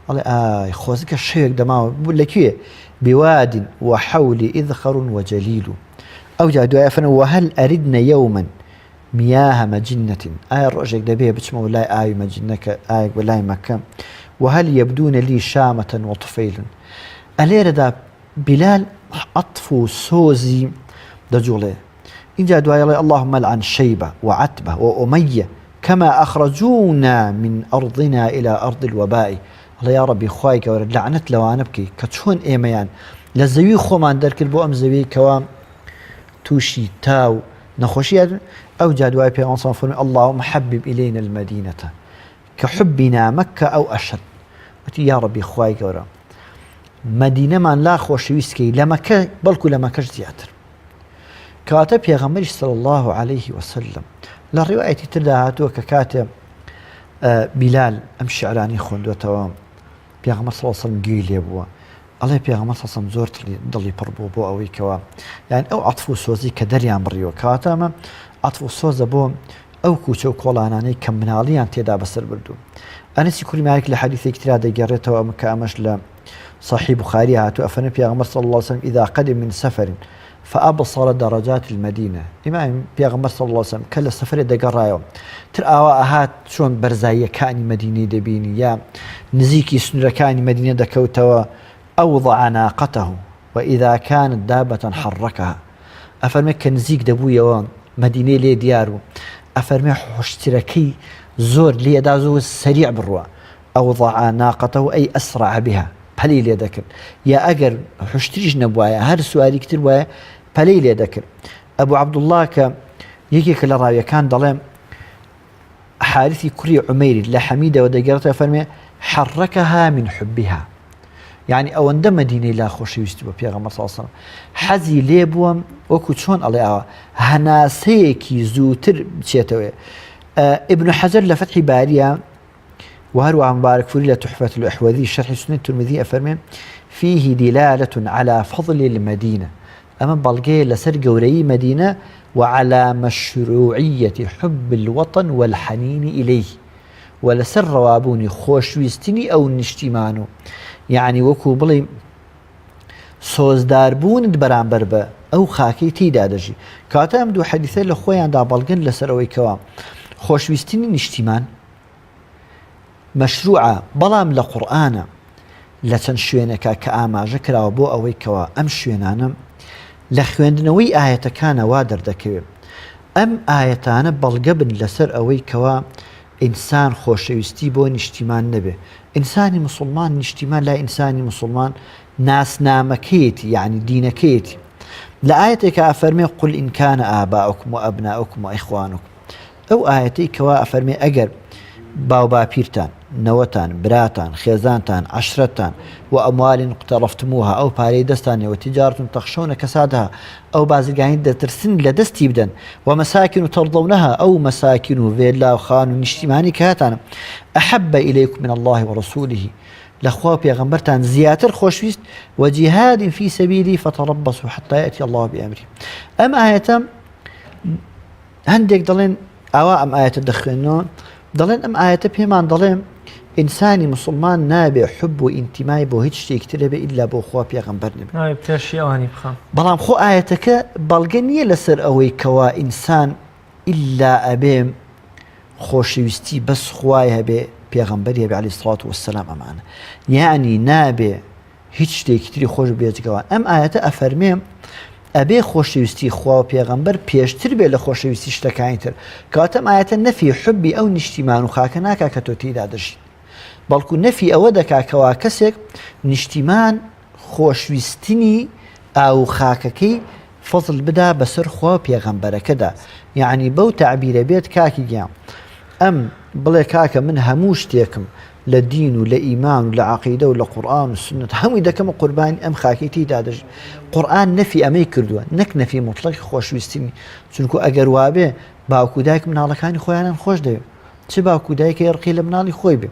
ئەڵێ ئای خۆزگە شەوێک دەماوە لەکوێ بواد وحولي إذخر وجليل ئەوجا دوای ئەفەرموێ وهل أردن يوما مياه مجنة ئایا ڕۆژێک دەبێ بچمەوە لای ئاوی مەجنە کە ئاوێک بە لای مەکە وهل يبدون لي شامة وطفيل ئەلێرەدا بیلال عەتف و سۆزی دەجوڵێ ئینجا دوای ئەڵێ اللهم لعن شيبة وعتبة وأمية كما أخرجونا من أرضنا إلى أرض الوباء ئەڵێ یا ڕەبی خوای گەورە لەعنەت لەوانە بکەی کە چۆن ئێمەیان لە زەوی خۆمان دەرکرد بۆ ئەم زەوی کەوا تووشی تا و نەخۆشی ئەو جا دوای پێغەمبەر صلی فەرمی اللهم حبب إلينا المدينة كحبنا مكة أو أشد وتی یا ڕەبی خوای گەورە مەدینەمان لا خۆشەویست کەی لە مەکە بەڵکو لە مەکەش زیاتر کەواتە پێغەمبەریش صلی الله علیه وسلم لە ڕیوایەتی تردا هاتووە کە کاتێ بیلال ئەم شعرانی خوێندوێتەوە پێغەمبەر صلی الله علیه وسلم گوێی لێ بووە ئەڵێ پێغەمبەر صلی الله علیه وسلم زۆر دڵی پڕ بوو بۆ ئەوەی کەوا یان ئەو عەتف و سۆزی کە دەریان بڕیوە کەواتە ئەمە عەتف و سۆزە بۆ ئەو کوچە و کۆڵانانەی کە مناڵیان تێدا بەسەر بردوو ئەنەسی کوڕی مالک لە حەدیثێکی ترا دەگێڕێتەوە ئەمە کە ئەمەش لە صحیح بخاری هاتوو ئەفەرمێ پێغەمبەر صلی الله علیه وسلم اذا قدم من سفر فأبصر درجات المدینە ئیمام پێغەمبەر صلی الله علیه وسلم کە لە سەفەرێ دەگەڕایەوە تر ئاوا ئەهات چۆن بەرزاییەکانی مەدینەی دەبینی یا نزیکی سنوورەکانی مەدینە دەکەوتەوە أوضع ناقته وإذا كانت دابة حركها ئەفەرمێ کە نزیک دەبوویەوە مەدینەی لێ دیار و ئەفەرمێ حوشترەکەی زۆر لێدا زۆر سەریع بڕوا أوضع ناقته أي أسرع بها پەلەی لێ دەکرد یا ئەگەر حوشتریش نەبوایە هەر سواریکی تر بوایە پەلەی لێ دەکرد. ئەبو عەبدوڵڵا کە یەکێکە لە ڕاویەکان دەڵێ حارثی کوڕی عومەیر لە حەمیدەوە دەگێڕێتەوە فەرمێ حرکها من حبها یعنی ئەوەندە مەدینەی لا خۆشەویست بووە پێغەمبەر صلی الله علیه و سلم حەزی لێ بووە وەکو چۆن ئەڵێ ئاوا هەناسەیەکی زووتر بچێتەوە ابن حەجەر لە فەتحی باریە و هەروەها مبارەکفوری لە تحفة الأحوذی شەرحی سنەی ترمذی ئەفەرمێ فيه دلالة على فضل المدينة ئەمە بەڵگەیە لەسەر گەورەیی مەدینە وعلى مشروعية حب الوطن والحنين إليه و لەسەر ڕەوابوونی خۆشویستنی ئەو نیشتیمان و یعنی وەکو بڵێ سۆزداربوونت بەرامبەر بە ئەو خاکەی تێیدا دەژی کەواتە ئەم دوو حەدیثە لە خۆیاندا بەڵگەن لەسەر ئەوەی کەوا خۆشویستنی نیشتیمان مەشروعە بەڵام لە قورئانە لە چەند شوێنێکا کە ئاماژە کراوە بۆ ئەوەی کەوا ئەم شوێنانە لە خوێندنەوەی ئایەتەکانە وا دەردەکەوێ ئەم ئایەتانە بەڵگە بن لەسەر ئەوەی کەوا ئینسان خۆشەویستی بۆ نیشتیمان نەبێ ئینسانی مسوڵمان نیشتیمان لای ئینسانی مسوڵمان ناسنامەکەیەتی یعنی دینەکەیەتی لە ئایەتێکا ئەفەرمێ قل إن كان آباؤكم وأبناؤكم وإخوانكم ئەو ئایەتەی کەوا ئەفەرمێ ئەگەر باوباپیرتان، نەوەتان، براتان، خێزانتان، عەشرەتتان، وأموال اقترفتموها ئەو پارەی دەستتان وتجارة تخشون كسادها ئەو بازرگانی دەترسن لە دەستی بدەن، ومساكن ترضونها ئەو مەساکن و ڤێلا و خان و نیشتیمانی کە هەتانە، أحب إليكم من الله ورسوله لە خوا و پێغەمبەرتان زیاتر خۆشویست، وجهاد في سبيله فتربصوا حتى يأتي الله بأمره ئەم ئایەتە هەندێک دەڵێن ئاوا ئەم ئایەتە دەخوێنەوە دەڵێن ئەم ئایەتە پێمان دەڵێ ئینسانی مسلمان نابێ حب و ئینتیمای بۆ هیچ شتێکی تر هەبێ ئیلا بۆ خوا پێغەمبەر نەبێ پێشی ئەوانی بخەم بەڵام خۆ ئایەتەکە بەڵگە نییە لەسەر ئەوەی کەوا ئینسان ئیلا ئەبێ خۆشەویستی بەس خوای هەبێ پێغەمبەری هەبێ علیه الصلاة والسلام ئەمانە یعنی نابێ هیچ شتێکی تری خۆش بێجگە وان. ئەم ئایەتە ئەفەرمێ ئەبێ خۆشەویستی خوا و پێغەمبەر پێشتر بێ لە خۆشەویستی شتەکانی تر. کەواتە ئەم ئایەتە نەفی حوبی ئەو نیشتیمان و خاکە ناکا کە تۆ تێیدا دەژیت. بەڵکو نەفی ئەوە دەکا کەوا کەسێک نیشتیمان. خۆشویستنی ئاو و خاکەکەی فەزل بدا بەسەر خوا و پێغەمبەرەکەدا یەعنی بەو تەعبیرە بێت کاکی گیان ئەم بڵێ کاکە من هەموو شتێکم لە دین و لە ئیمان و لە عقیدە و لە قورآن و سنت هەمووی دەکەمە قوربانی ئەم خاکەی تێیدا دەژی قورآن نەفی ئەمەی کردووە نەک نەفی مطلقی خۆشویستنی چونکو ئەگەر وابێ باوک و دایک مناڵەکانی خۆیانیان خۆش دەوێت چ باوک و دایکێ ڕقی لە مناڵی خۆی بێ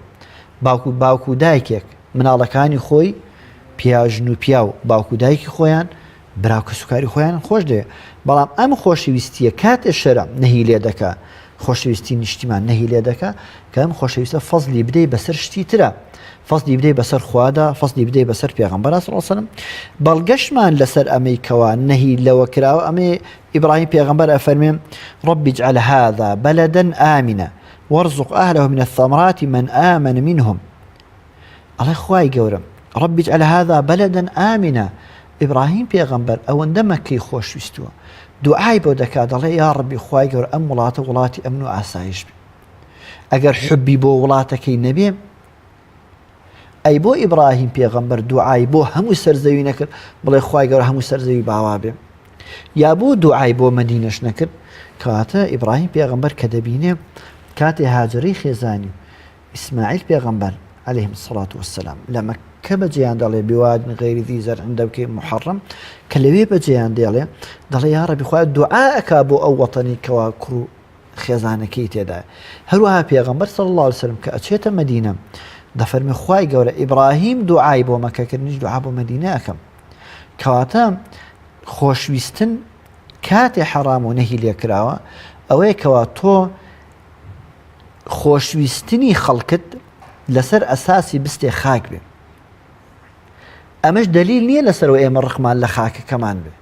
باوک و باوک و دایکێک مناڵەکانی خۆی پیاژن و پیاو باوک و دایکی خۆیان برا و کەسوکاری خۆیان خۆش دەوێ بەڵام ئەم خۆشەویستیە کاتێ شەرع نەهی لێ دەکا خۆشەویستی نیشتیمان نەهی لێ دەکا کە ئەم خۆشەویستە فەزلی بدەی بەسەر شتی ترە فەزلی بدەی بەسەر خوادا فەزلی بدەی بەسەر پێغەمبەر صلی الله علیه وسلم بەڵگەشمان لەسەر ئەمەی کەوا نەهی لەوە کراوە ئەمەی ئیبراهیم پێغەمبەر ئەفەرمێ رب اجعل هذا بلدا آمنا وارزق أهله من الثمرات من آمن منهم ئەڵێ خوای گەورەم رب اجعل هذا بلدا آمنا ئیبراهیم پێغەمبەر ئەوەندە مەککەی خۆشویستووە دوعای بۆ دەکات دەڵێ یا ڕبی خوای گەورە ئەم وڵاتە وڵاتی ئەمن و ئاسایش بێ ئەگەر حبی بۆ وڵاتەکەی نەبێ ئەی بۆ ئیبراهیم پێغەمبەر دوعای بۆ هەموو سەرزەوی نەکرد بڵێ خوای گەورە هەموو سەرزەوی باوا بێ یا بۆ دوعای بۆ مەدینەش نەکرد کەواتە ئیبراهیم پێغەمبەر کە دەبینێ کاتێ هاجرەی خێزانی ئیسماعیل پێغەمبەر، علیهم الصلوة والسلام، لە مەککە بەجێیان دەڵێ، بواد غیر ذی زرع دەوکەی محرم، کە لەوێ بەجێیان دێڵێ، دەڵێ یا ڕەبی خوایە دوعا ئەکا بۆ ئەو وەتەنەی کەوا کوڕ و خێزانەکەی تێدایە. هەروەها پێغەمبەر صلی اللە علیه وسلم کە ئەچێتە مەدینە دەفەرمێ خوای گەورە ئیبراهیم دوعای بۆ مەکە کرد منیش دوعا بۆ مەدینە ئەکەم. کەواتە خۆشویستن کاتێ حەرام و نەهی لێکراوە ئەوەیە کەوا تۆ خۆشویستنی خەڵکت لەسەر ئەساسی بستێ خاک بێ ئەمەش دلیل نییە لەسەرەوە ئێمە ڕقمان لە خاکەکەمان بێ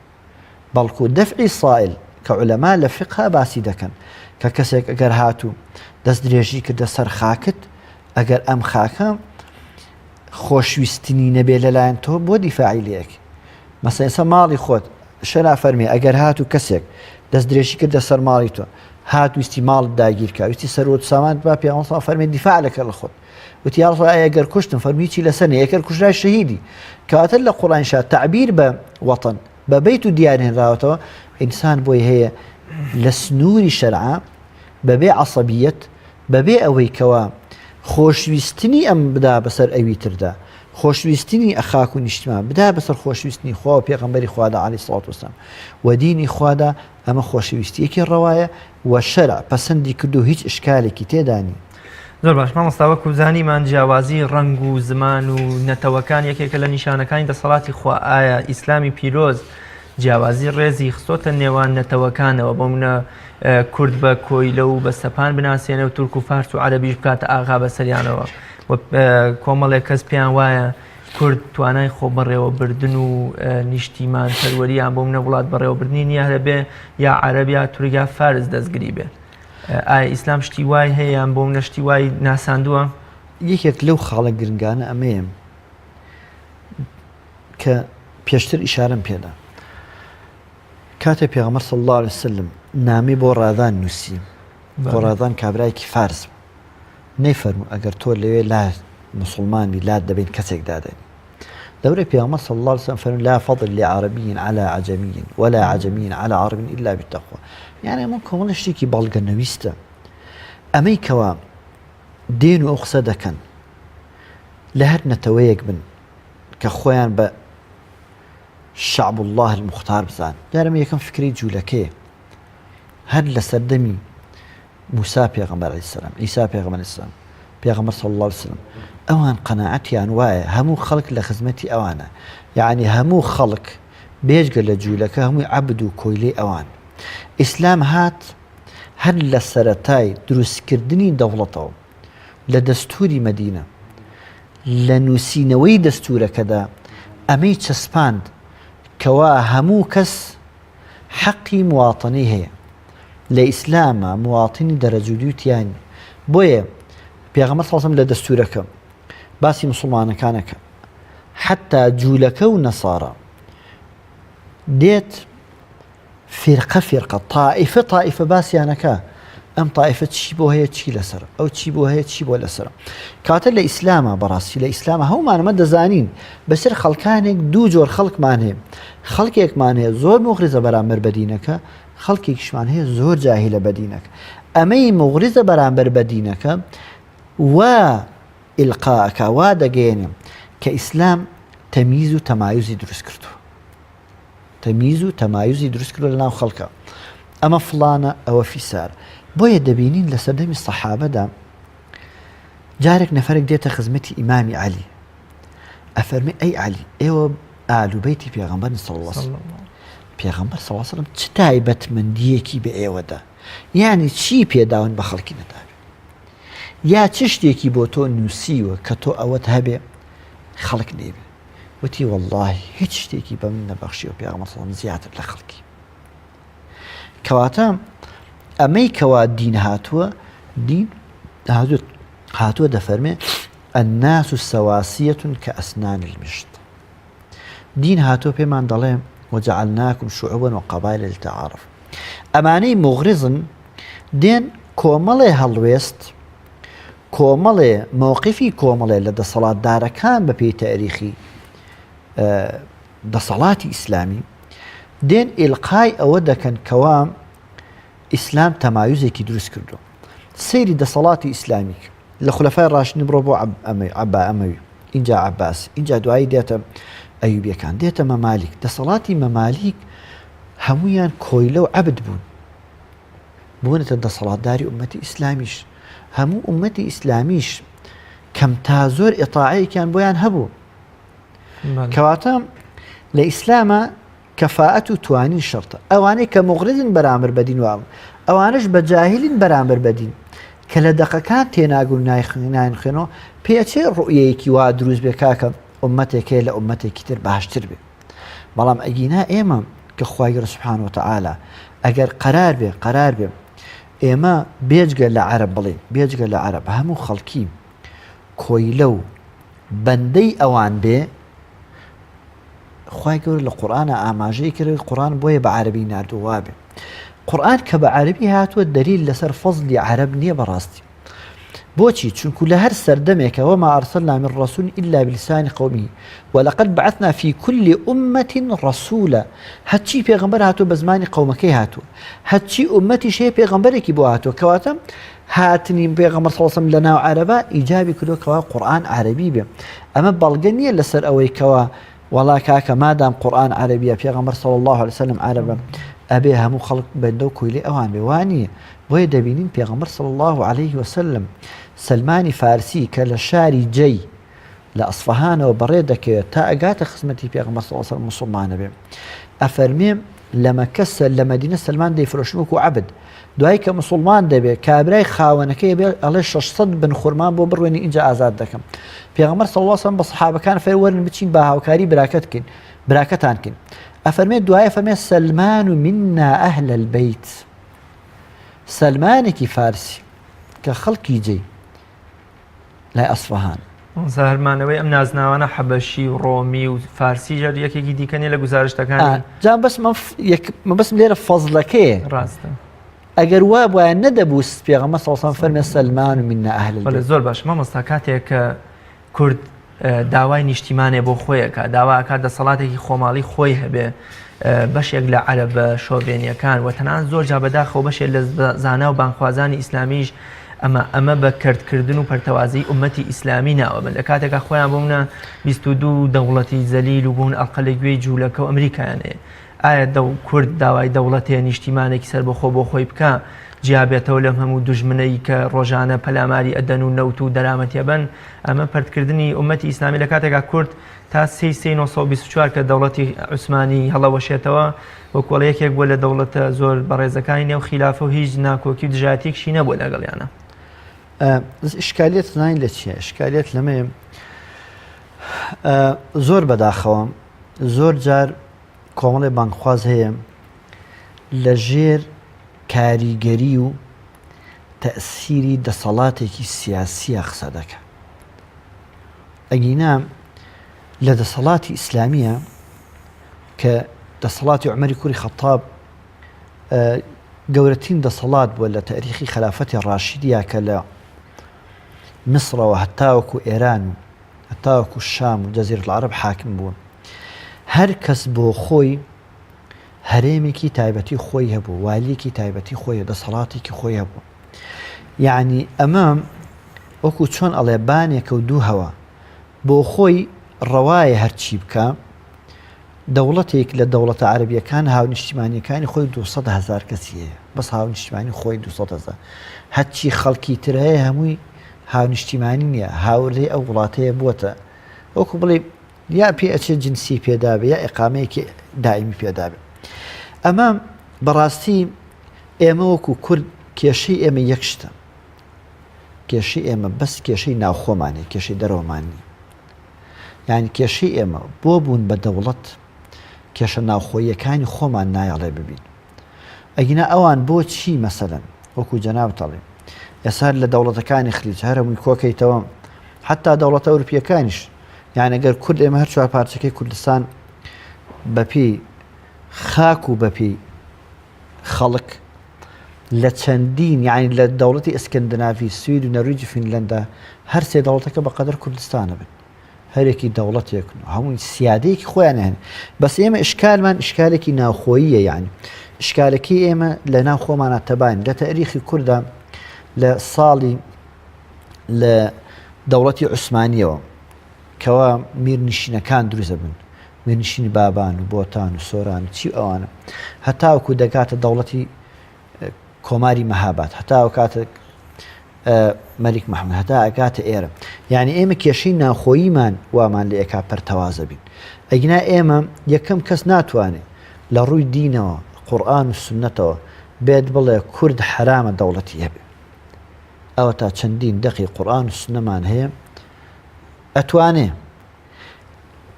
بەڵکو دەفعی سائل کە علەما لە فقها باسی دەکەن کە کەسێک ئەگەر هاتوو دەست درێژی کردە سەر خاکت ئەگەر ئەم خاکە خۆشویستنی نەبێ لەلایەن تۆ بۆ دیفاعی لێک مەسەلەن ئێستا ماڵی خۆت شەرع فەرمی ئەگەر هاتوو کەسێک دەست درێژی کردە سەر ماڵی تۆ هات ویستی ماڵت داگیرکە ویستی سەروەت سامانت با پێغەمبەر صلی فەرمی دیفاع لەکە لە خۆت وتی یا ڕسول ئایا گەر کوشتم فەرمی هیچی لەسەر نییە ئەگەر کوژرای شەهیدی کەواتە لە قوڕانشا تەعبیر بە وەتەن بە بەیت و دیار هێنراوەتەوە ئینسان بۆی هەیە لە سنووری شەرعا بەبێ عەسەبیەت بەبێ ئەوەی کەوا خۆشویستنی ئەم بدا بەسەر ئەوی تردا، خۆشویستنی خاک و نیشتمان بدا بەسەر خۆشویستنی خوا و پێغەمبەری خوادا علیە الصلوة والسلام و دینی خوادا، ئەمە خۆشەویستییەکی ڕەوایە و شەرع پەسەندی کردووە و هیچ ئیشکالێکی تێدا نییە. زۆر باش مامۆستا وەکو زانیمان جیاوازی ڕەنگ و زمان و نەتەوەکان یەکێکە لە نیشانەکانی دەسەڵاتی خوا ئایا ئیسلامی پیرۆز جیاوازی ڕێزی خستۆتە نێوان نەتەوەکانەوە بۆ منە کورد بە کۆیلە و بە سەپان بناسێنێ و تورک و فارس و عەرەبیش بکاتە ئاغا بەسەریانەوە و کۆمەڵێک کەس پێیان وایە کورد توانای خۆ بەڕێوەبردن و نیشتیمان پەروەریان بۆ منە وڵات بەڕێوەبردنی نییە هەبێ یا عەرەب یا تورک یا فارس دەستگری بێ ئایا ئیسلام شتی وای هەیە یان بۆ منە شتی وای ناساندووە؟ یەکێک لەو خاڵە گرنگانە ئەمەیە کە پێشتر ئیشارەم پێدا کاتێ پێغەمبەر صلی اللە علیە وسلم نامەی بۆ ڕادان نووسی بۆ ڕادان کابرایەکی فارس بوو نەیفەرموو ئەگەر تۆ لەوێ لا مسلمان بی لات دەبین کەسێک دادەنی دەورەی پێغەمبەر صلی اللە علیه وسلم فەرمووی لا فضل لعربي على عجمي ولا عجمي على عربي إلا بالتقوى یعنی ئەمە کۆمەڵە شتێکی بەڵگە نەویستە ئەمەی کەوا دێن و ئەو قسە دەکەن لە هەر نەتەوەیەک بن کە خۆیان بە شعب اللە المختار بزان دیارە ئەمە یەکەم فکرەی جوولەکەیە هەر لە سەردەمی موسا پێغەمبەر علیه السلام عیسا پێغەمبەر علیه السلام پێغەمبەر صلی الله علیه وسلم ئەوان قەناعەتیان وایە هەموو خەڵک لە خزمەتی ئەوانە یعنی هەموو خەڵک بێجگە لە جوولەکە هەمووی عەبد و کۆیلەی ئەوان ئیسلام هات هەر لە سەرەتای دروستکردنی دەوڵەتەوە لە دەستوری مەدینە لە نووسینەوەی دەستوورەکەدا ئەمەی چەسپاند کەوا هەموو کەس حەقی مواطنەی هەیە. لە ئیسلاما مواطنی دەرەجە دووی تیا نیە. بۆیە پێغەمبەر صلی اللە علیە وسلم لە دەستوورەکە باسی موسڵمانەکان ئەکا. حەتا جوولەکە و نەسارا دێت فیرقە فیرقە، تائیفە تائیفە باسیان ئەکا. ئەم تایفە چی بۆ هەیە چی لەسەر ئەو چی بۆ هەیە چی بۆ لەسەر کاتە لە ئیسلامە بەڕاستی لە ئیسلامە هەمومانەمە دەزانین بەسەر خەڵکانێک دوو جۆر خەڵکمان هەیە خەڵکێکمان هەیە زۆر مغریزە بەرامبەر بەدینەکە خەڵکێکیشمان هەیە زۆر جاهیلە بەدینەکە ئەمەی مغریزە بەرامبەر بەدینەکە و ئیلقاکە وا دەگەێنێ کە ئیسلام تەمیز و تەمایزی دروست کردو تەمیز و تەمایزی دروست کردوە لەناو خەڵکا ئەمە فڵانە ئەوە فیسار بۆیە دەبینین لە سەردەمی سەحابەدا جارێک نەفرێک دێتە خزمەتی ئیمامی عەلی ئەفەرمی ئەی عەلی ئێوە ئالوبەیتی پێغەمبەر صلی الله علیه وسلم پێغەمبەر صلی الله علیه وسلم چ تایبەتمەندیەکی بە ئێوەدا یعنی چی پێداون بە خەڵکی نەداوێت یا چ شتێکی بۆ تۆ نووسیوە کە تۆ ئەوەت هەبێ خەڵک نەیبێ وتی وەڵڵاهی هیچ شتێکی بە من نەبەخشیوە پێغەمبەر صلی اللە زیاتر لە خەڵکی. کەواتە ئەمەی کەوا دین هاتووە دین هاتووە دەفەرمێ الناس سواسية كأسنان المشط دین هاتووە پێمان دەڵێ وجعلناكم شعوبا وقبائل لتعارفوا ئەمانەی مغرزن دێن کۆمەڵێ هەڵوێست کۆمەڵێ مەوقیفی کۆمەڵێ لە دەسەڵاتدارەکان بە پێی تاریخی دەسەڵاتی ئیسلامی دێن ئیلقای ئەوە دەکەن کەوا ئیسلام تەمایزێکی دروست کردو سەیری دەسەڵاتی ئیسلامی لە خولەفای ڕاشدین بڕۆ بۆ عەبا ئەمەوی اینجا عەباس اینجا دوایی دێتە ئەیوبیەکان دێتە مەمالیک دەسەڵاتی مەمالیک هەمویان کۆیلە و عەبد بوون بوونەتە دەسەڵاتداری ئومەتی ئیسلامیش هەموو ئومەتی ئیسلامیش کەم تا زۆر ئێتاعەیەکیان بۆیان هەبوو کەواتە لە ئیسلامە کەفاەت و توانین شەرتە ئەوانەی کە مغرزن بەرامبەر بەدین وام ئەوانش بە جاهلین بەرامبەر بەدین کە لە دەقەکان تێناگون نایخناین خوێنەوە پێچێ ڕوئیەیەکی وا دروست بێ کاکە ئومەتێک هەیە لە ئومەتێکی تر باشتر بێ بەڵام ئەگینا ئێمە کە خوای گەورە سبحانە وتعالی ئەگەر قەرار بێ قەرار بێ ئێمە بێجگە لە عەرەب بڵێن بێجگە لە عەرەب هەموو خەڵکی کۆیلە و بەندەی ئەوان بێ خوای گەورە لە قورئانە ئاماژەی کرد قورئان بۆیە بە عەرەبی ناردووە وابێ قورئان کە بە عەرەبی هاتووە دەلیل لەسەر فەزلی عەرەب نییە بەڕاستی بۆچی؟ چونکو لە هەر سەردەمێکە وما ارسلنا من رسول الا بلسان قومه ولقد بعثنا في كل امة رسولا هەرچی پێغەمبەر هاتووە بە زمانی قەومەکەی هاتووە هەرچی ئومەتیش هەیە پێغەمبەرێکی بۆ هاتووە کەواتە هاتنی پێغەمبەر صلی الله علیه و سلم لە ناو عەرەبا ئیجابی کردووە کەوا قورئان عەرەبی بێ ئەمە بەڵگە نییە لەسەر ئەوەی کەوا وەڵا کاکە مادام قورئان عەرەبیە پێغەمبەر صلی اللە علیە وسلم عەرەبە ئەبێ هەموو خەڵک بەندە و کۆیلەی ئەوان بێ وا نییە بۆیە دەبینین پێغەمبەر صلی اللە علیه وسلم سەلمانی فارسی کە لە شاری جەی لە ئەسفەهانەوە بەڕێ دەکەوێت تا ئەگاتە خزمەتی پێغەمبەر صلی اللە علیه وسلم مسلمانە بێ ئەفەرمێ لە مەکە لە مەدینە سەلمان دەیفرۆشن وەکو عەبد دوای کە موسڵمان دەبێت کابرای خاوەنەکەی بێ ئەڵێ 600 بن خورمان بۆ بڕوێنی ئینجا ئازاد دەکەم پێغەمبەر صلی الله علیه و بە سەحابەکان فەر وەرن بچین با هاوکاری براکەت کەین براکەتان کەین ئەفەرمێ دوای فەرمێ سەلمان و منا ئەهل البیت سەلمانێکی فارسی کە خەڵکی جێی لای ئەسفەهان. مامۆستا هەر مانەوەی ئەم نازناوانە حەبەشی و ڕۆمی و فارسی ژەر یەکێکی دیکە نیە لە گوزارشتەکانی جا بەس مەبەستم لێرە فەزلەکەیە ڕاستە ئەگەر وا بوایە نەدەبوو پێغەمبەر صلی الله علیه و سلم فەرمی سەلمان منا اهل البیت زۆر باش مامۆستا کاتێک کە کورد داوای نیشتیمانێ بۆ خۆی ئەکا داوا ئەکات دەسەڵاتێکی خۆماڵی خۆی هەبێ بەشێک لە عەرەبە شۆڤێنیەکان و تەنان زۆر جا بەداخەوە بەشێک لە زانا و بانخوازانی ئیسلامیش ئەمە ئەمە بە کردکردن و پەرتەوازی ئومەتی ئیسلامی ناوەبن لە کاتێکا خۆیان بوونە 22 دەوڵەتی زەلیل و بوون ئەڵقە لە گوێی جوولەکە و ئەمریکایان هەیە ئایا دەو کورد داوای دەوڵەتێ نیشتیمانێکی سەربەخۆ بۆ خۆی بکا جیا بێتەوە لەم هەموو دوژمنەی کە ڕۆژانە پەلاماری ئەدەن و نەوت و دەرامەتی ئەبەن ئەمە پەرتکردنی ئومەتی ئیسلامی لە کاتێکا کورد تا سێی سێی 924 کە دەوڵەتی عوسمانی هەڵەوەشێتەوە وەکوڵ یەکێک بووە لە دەوڵەتە زۆر بەڕێزەکانی نێو خیلافە و هیچ ناکۆکی و دژایەتیەکشی نەبووە لەگەڵیانە. ئشکالیت زانین لە چییە ئشکالیت لەمەیە زۆر بەداخەوە زۆر جار کۆمەڵێ بانگخواز هەیە لە ژێر کاریگەری و تەئسیری دەسەڵاتێکی سیاسیە قسە دەکە ئەگینا لە دەسەڵاتی ئیسلامیە کە دەسەڵاتی عومەری کوری خەتاب. گەورەترین دەسەڵات بووە لە تاریخی خەلافەتی ڕاشیدیا کە لە میسرەوە هەتاوەکو ئێران و هەتاوەکو شام و جەزیرە العرب حاکم بوون هەر کەس بۆ خۆی هەرێمێکی تایبەتی خۆی هەبوو والیەکی تایبەتی خۆی دەسەڵاتێکی خۆی هەبوو یعنی ئەمە وەکو چۆن ئەڵێ بانێکە و دوو هەوا بۆ خۆی ڕەوایە هەرچی بکە دەوڵەتێک لە دەوڵەتە عەرەبیەکان هاونیشتیمانیەکانی خۆی 200 هزار کەسی هەیە بەس هاونیشتیمانی خۆی 200 هزار هەرچی خەڵکی تر هەیە هەمووی هاونیشتیمانی نییە هاوردەی ئەو وڵاتەیە بووەتە وەکو بڵێ یا پێ ئەچێت جنسی پێدابێ یا ئقامەیەکی دائمی پێدابێ ئەمە بەڕاستی ئێمە وەکو کورد کێشەی ئێمە یەک شتە کێشەی ئێمە بەس کێشەی ناوخۆمانە کێشەی دەرەوەمان نییە یانی کێشەی ئێمە بۆ بوون بە دەوڵەت کێشە ناوخۆییەکانی خۆمان نایەڵێ ببین ئەگینا ئەوان بۆ چی مەسەلەن وەکو جەنابت ئەڵێ ئێستا لە دەوڵەتەکانی خلیج هەر هەمووی کۆکەیتەوە حتا دەوڵەتە ئەوروپیەکانیش یان ئەگەر کورد ئێمە هەر چوار پارچەکەی کوردستان بەپی خاک و بەپی خەڵک لە چەندین یانی لە دەوڵەتی ئسکندناڤی، سوید و نەرویج و فینلەندا هەر سێ دەوڵەتەکە بە قەدەر کوردستانە بن. هەرێکی دەوڵەتێکن و هەمووی سیادەیەکی خۆیان هەن. بەس ئێمە ئشکالمان ئشکالێکی ناوخۆییە یانی ئشکالەکەی ئێمە لە ناو خۆمانە تەباین لە تەریخی کووردا لە ساڵی لە دەوڵەتی عوسمانیەوە کەوا میرنشینەکان دروست بن میرنشینی بابان و بۆتان و سۆران و چی و ئەوانە هەتاوەکو دەگاتە دەوڵەتی کۆماری مەهاباد هەتا کاتە مەلیک محمد هەتا ئەگاتە ئێرە یعنی ئێمە کێشەی ناخۆییمان وامان لە ئێکا پەرتەوازە بین ئەگینا ئێمە یەکەم کەس ناتوانێت لە ڕووی دینەوە قورآن و سنەتەوە بێت بڵێ کورد حرامە دەوڵەتی هەبێ ئەوە تا چەندین دەقی قورآن و سنەمان هەیە ئەتوانێ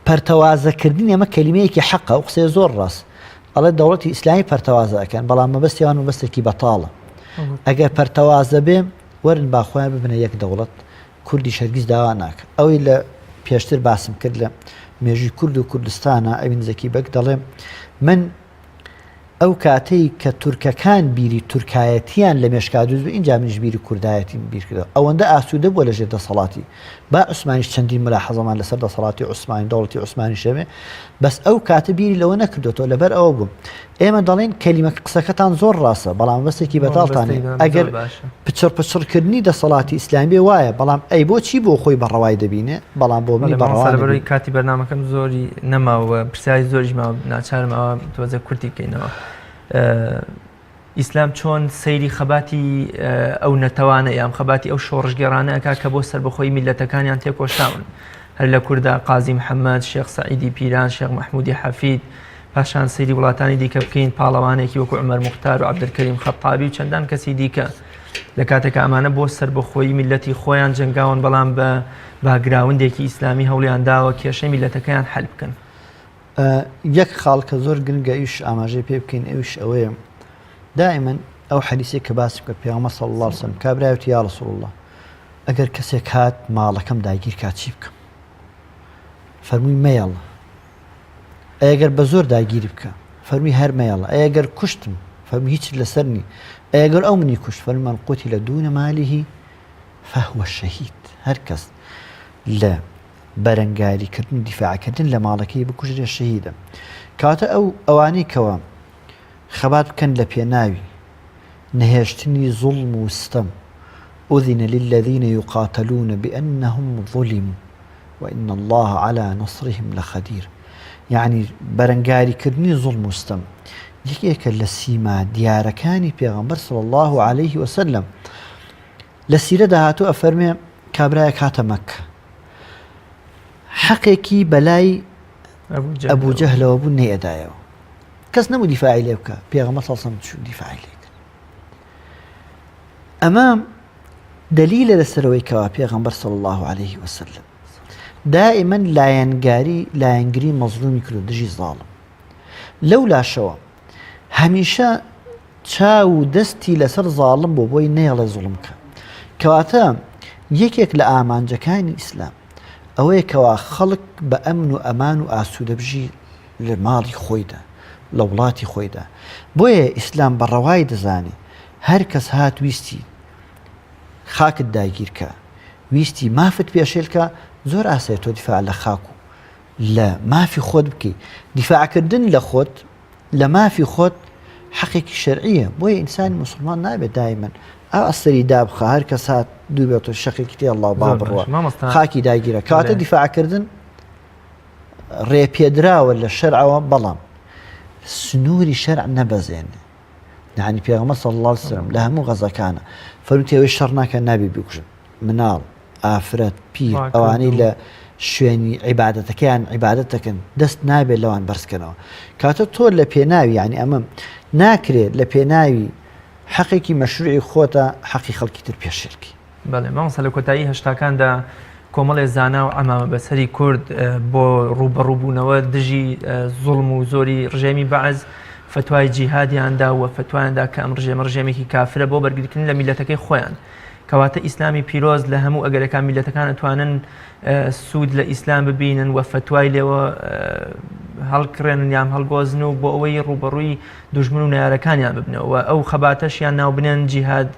پەرتەوازەکردنی ئەمە کەلیمەیەکی حەقە ئەو قسەیە زۆر ڕاست ئەڵێ دەوڵەتی ئیسلامی پەرتەوازە ئەکەن بەڵام مەبەستیان مەبەستێکی بەتاڵە ئەگەر پەرتەوازە بێ وەرن با خۆیان ببنە یەک دەوڵەت کوردی هەرگیز داوا ناکە ئەوەی لە پێشتر باسم کرد لە مێژوی کورد و کوردستانە ئەوین زەکی بەگ دەڵێ من ئەو کاتەی کە تورکەکان بیری تورکایەتیان لە مێشکا دروست بوو ئینجا منیش بیری کوردایەتیم بیر کردەوە ئەوەندە ئاسوودە بووە لەژێر دەسەڵاتی با عوسمانیش چەندین ملاحەزەمان لەسەر دەسەڵاتی عوسمانی دەوڵەتی عوسمانیش هەبێ بەس ئەو کاتە بیری لەوە نەکردۆتەوە لەبەر ئەوە بوو ئێمە دەڵێن کەلیمە قسەکەتان زۆر ڕاستە بەڵام بەسێکی بەتاڵتان ئەگەر پچڕ پچڕکردنی دەسەڵاتی ئیسلامی بێ وایە بەڵام ئەی بۆچی بۆ خۆی بە ڕەوای دەبینێ بەڵام بۆ منی بە ڕەوا لەبەرەوەی کاتی بەرنامەکەم زۆری نەماوە پرسیاری زۆریش ماوە ناچارم ئەوە تۆزێک کورتی بکەینەوە ئیسلام چۆن سەیری خەباتی ئەو نەتەوانە یان خەباتی ئەو شۆڕشگێڕانە ئەکا کە بۆ سەربەخۆی میلەتەکانیان تێکۆشاون هەر لە کووردا قازی محەممەد شێخ سەعیدی پیران شێخ مەحموودی حەفید پاشان سەیری وڵاتانی دیکە بکەین پاڵەوانێکی وەکو عومەر موختار و عەبدولکەریم خەتابی و چەندان کەسی دیکە لە کاتێکا ئەمانە بۆ سەربەخۆیی میللەتی خۆیان جەنگاون بەڵام بە background ێکی ئیسلامی هەوڵیان داوە کێشەی میللەتەکەیان حەل بکەن. یەک خاڵ کە زۆر گرنگە ئەویش ئاماژەی پێ بکەین ئەویش ئەوەیە دائما ئەو حەدیسێک کە باسی کرد پێغەمبەر صلی الله علیه وسلم کابرای وتی یا رسول الله ئەگەر کەسێک هات ماڵەکەم داگیر کا چی بکەم فەرمووی مەیەڵە ئەی گەر بە زۆر داگیری بکە فەرمی هەر مەیەڵە ئەی گەر کوشتم فەرمی هیچت لەسەر نی ئەی گەر ئەو منی کوشت فەرمی من قتل دون ماله فهو شهید هەر کەس لە بەرەنگاریکردن و دیفاعکردن لە ماڵەکەی بکوژرێ شەهیدە کەواتە ئەو ئەوانەی کەوا خەبات بکەن لە پێناوی نەهێشتنی زوڵم و ستەم أذن للذین یقاتلون بأنهم ظلموا وان اللە علی نصرهم لقدیر یەعنی بەرەنگاری کردنی زوڵم و ستەم یەکێکە لە سیما دیارەکانی پێغەمبەر صلی اللە علیه وسلم لە سیرەدا هاتوو ئەفەرمێ کابرایەک هاتە مەکە حەقێکی بەلای ئەبوو جەهلەوە بوو نەیەدایەوە کەس نەبوو دیفاعی لێ بکە پێغەمبەر صلی اللە علیه وسلم چوو دیفاعی لێ کرد ئەمە دەلیلە لەسەر ئەوەی کەوا پێغەمبەر صلی اللە علیه وسلم دائما لایەنگاری لایەنگری مەزلومی کرد دژی زاڵم لەو لاشەوە هەمیشە چاو و دەستی لەسەر زاڵم بۆ بۆی نەیەڵێ زوڵم کە کەواتە یەکێک لە ئامانجەکانی ئیسلام ئەوەیە کەوا خەڵک بە ئەمن و ئەمان و ئاسوودە بژی لە ماڵی خۆیدا. لە وڵاتی خۆیدا. بۆیە ئیسلام بە ڕەوای دەزانێ هەر کەس هات ویستی خاکت داگیر کا، ویستی مافت پێشێل کا، زۆر ئاسایە تۆ دیفاع لە خاک و لە مافی خۆت بکەی. دیفاعکردن لە خۆت، لە مافی خۆت حەقێکی شەرعیە، بۆیە ئینسانی موسڵمان نابێت دایمەن ئا سەری دابخا هەر کەس هات دوور بێتەوە شەقێکی تێ ئەڵڵا با بڕوا خاکی داگیرە. کەواتە دیفاعکردن ڕێپێدراوە لە شەرعەوە بەڵام سنووری شەرع نەبەزێنێ. یعنی پێغەمبەر صلی اللە علیه وسلم لە هەموو غەزەکانە فەرمووی ئەوەی شەڕ ناکە نابێ بیکوژن مناڵ ئافرەت پیر ئەوانەی لە شوێنی عیبادەتەکەیان عیبادەت دەکەن دەست نابێت لەوان بەرزکەنەوە کاتە تۆ لە پێناوی یعنی ئەمە ناکرێت لە پێناوی حەقێکی مەشروعی خۆتە حەقی خەڵکی تر پێشێلکی. بەڵێ مامۆستا لە کۆتایی هەشتاکاندا کۆمەڵێ زانا و عەمامە بەسەری کورد بۆ ڕووبەڕووبوونەوە دژی زوڵم و زۆری ڕژێمی بەعس فتوای جیهادیان دا و فتوایان دا کە ئەم ڕژێمە ڕژێمێکی کافرە بۆ بەرگریکردن لە میلەتەکەی خۆیان کەواتە ئیسلامی پیرۆز لە هەموو ئەگەرەکان میلەتەکان ئەتوانن سوود لە ئیسلام ببینن و فتوای لێوە هەڵکڕێنن یان هەڵگۆزن و بۆ ئەوەی ڕووبەڕووی دوژمن و نارەکانیان ببنەوە ئەو خەباتەشیان ناوبنێن جیهاد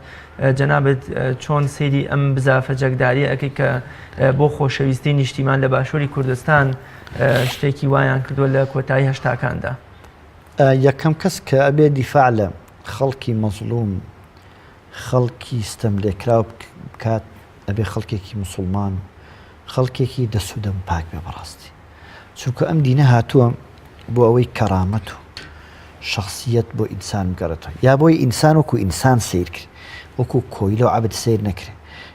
جەنابت چۆن سەیری ئەم بزافە جەکداریە ئەکەی کە بۆ خۆشەویستی نیشتیمان لە باشووری کوردستان شتێکی وایان کردووە لە کۆتایی هەشتاکاندا؟ یەکەم کەس کە ئەبێ دیفاع لە خەڵکی مەزڵوم خەڵکی ستەملێکراو بکات ئەبێ خەڵکێکی موسڵمان و خەڵکێکی دەست و دەم پاک بێ بەڕاستی چونکە ئەم دینە هاتووە بۆ ئەوەی کەرامەت و شەخسیەت بۆ ئینسان بگەڕێتەوە یا بۆی ئینسان وەکو ئینسان سەیر کرێ وەکو کۆیلە و عەبد سەیر نەکرێ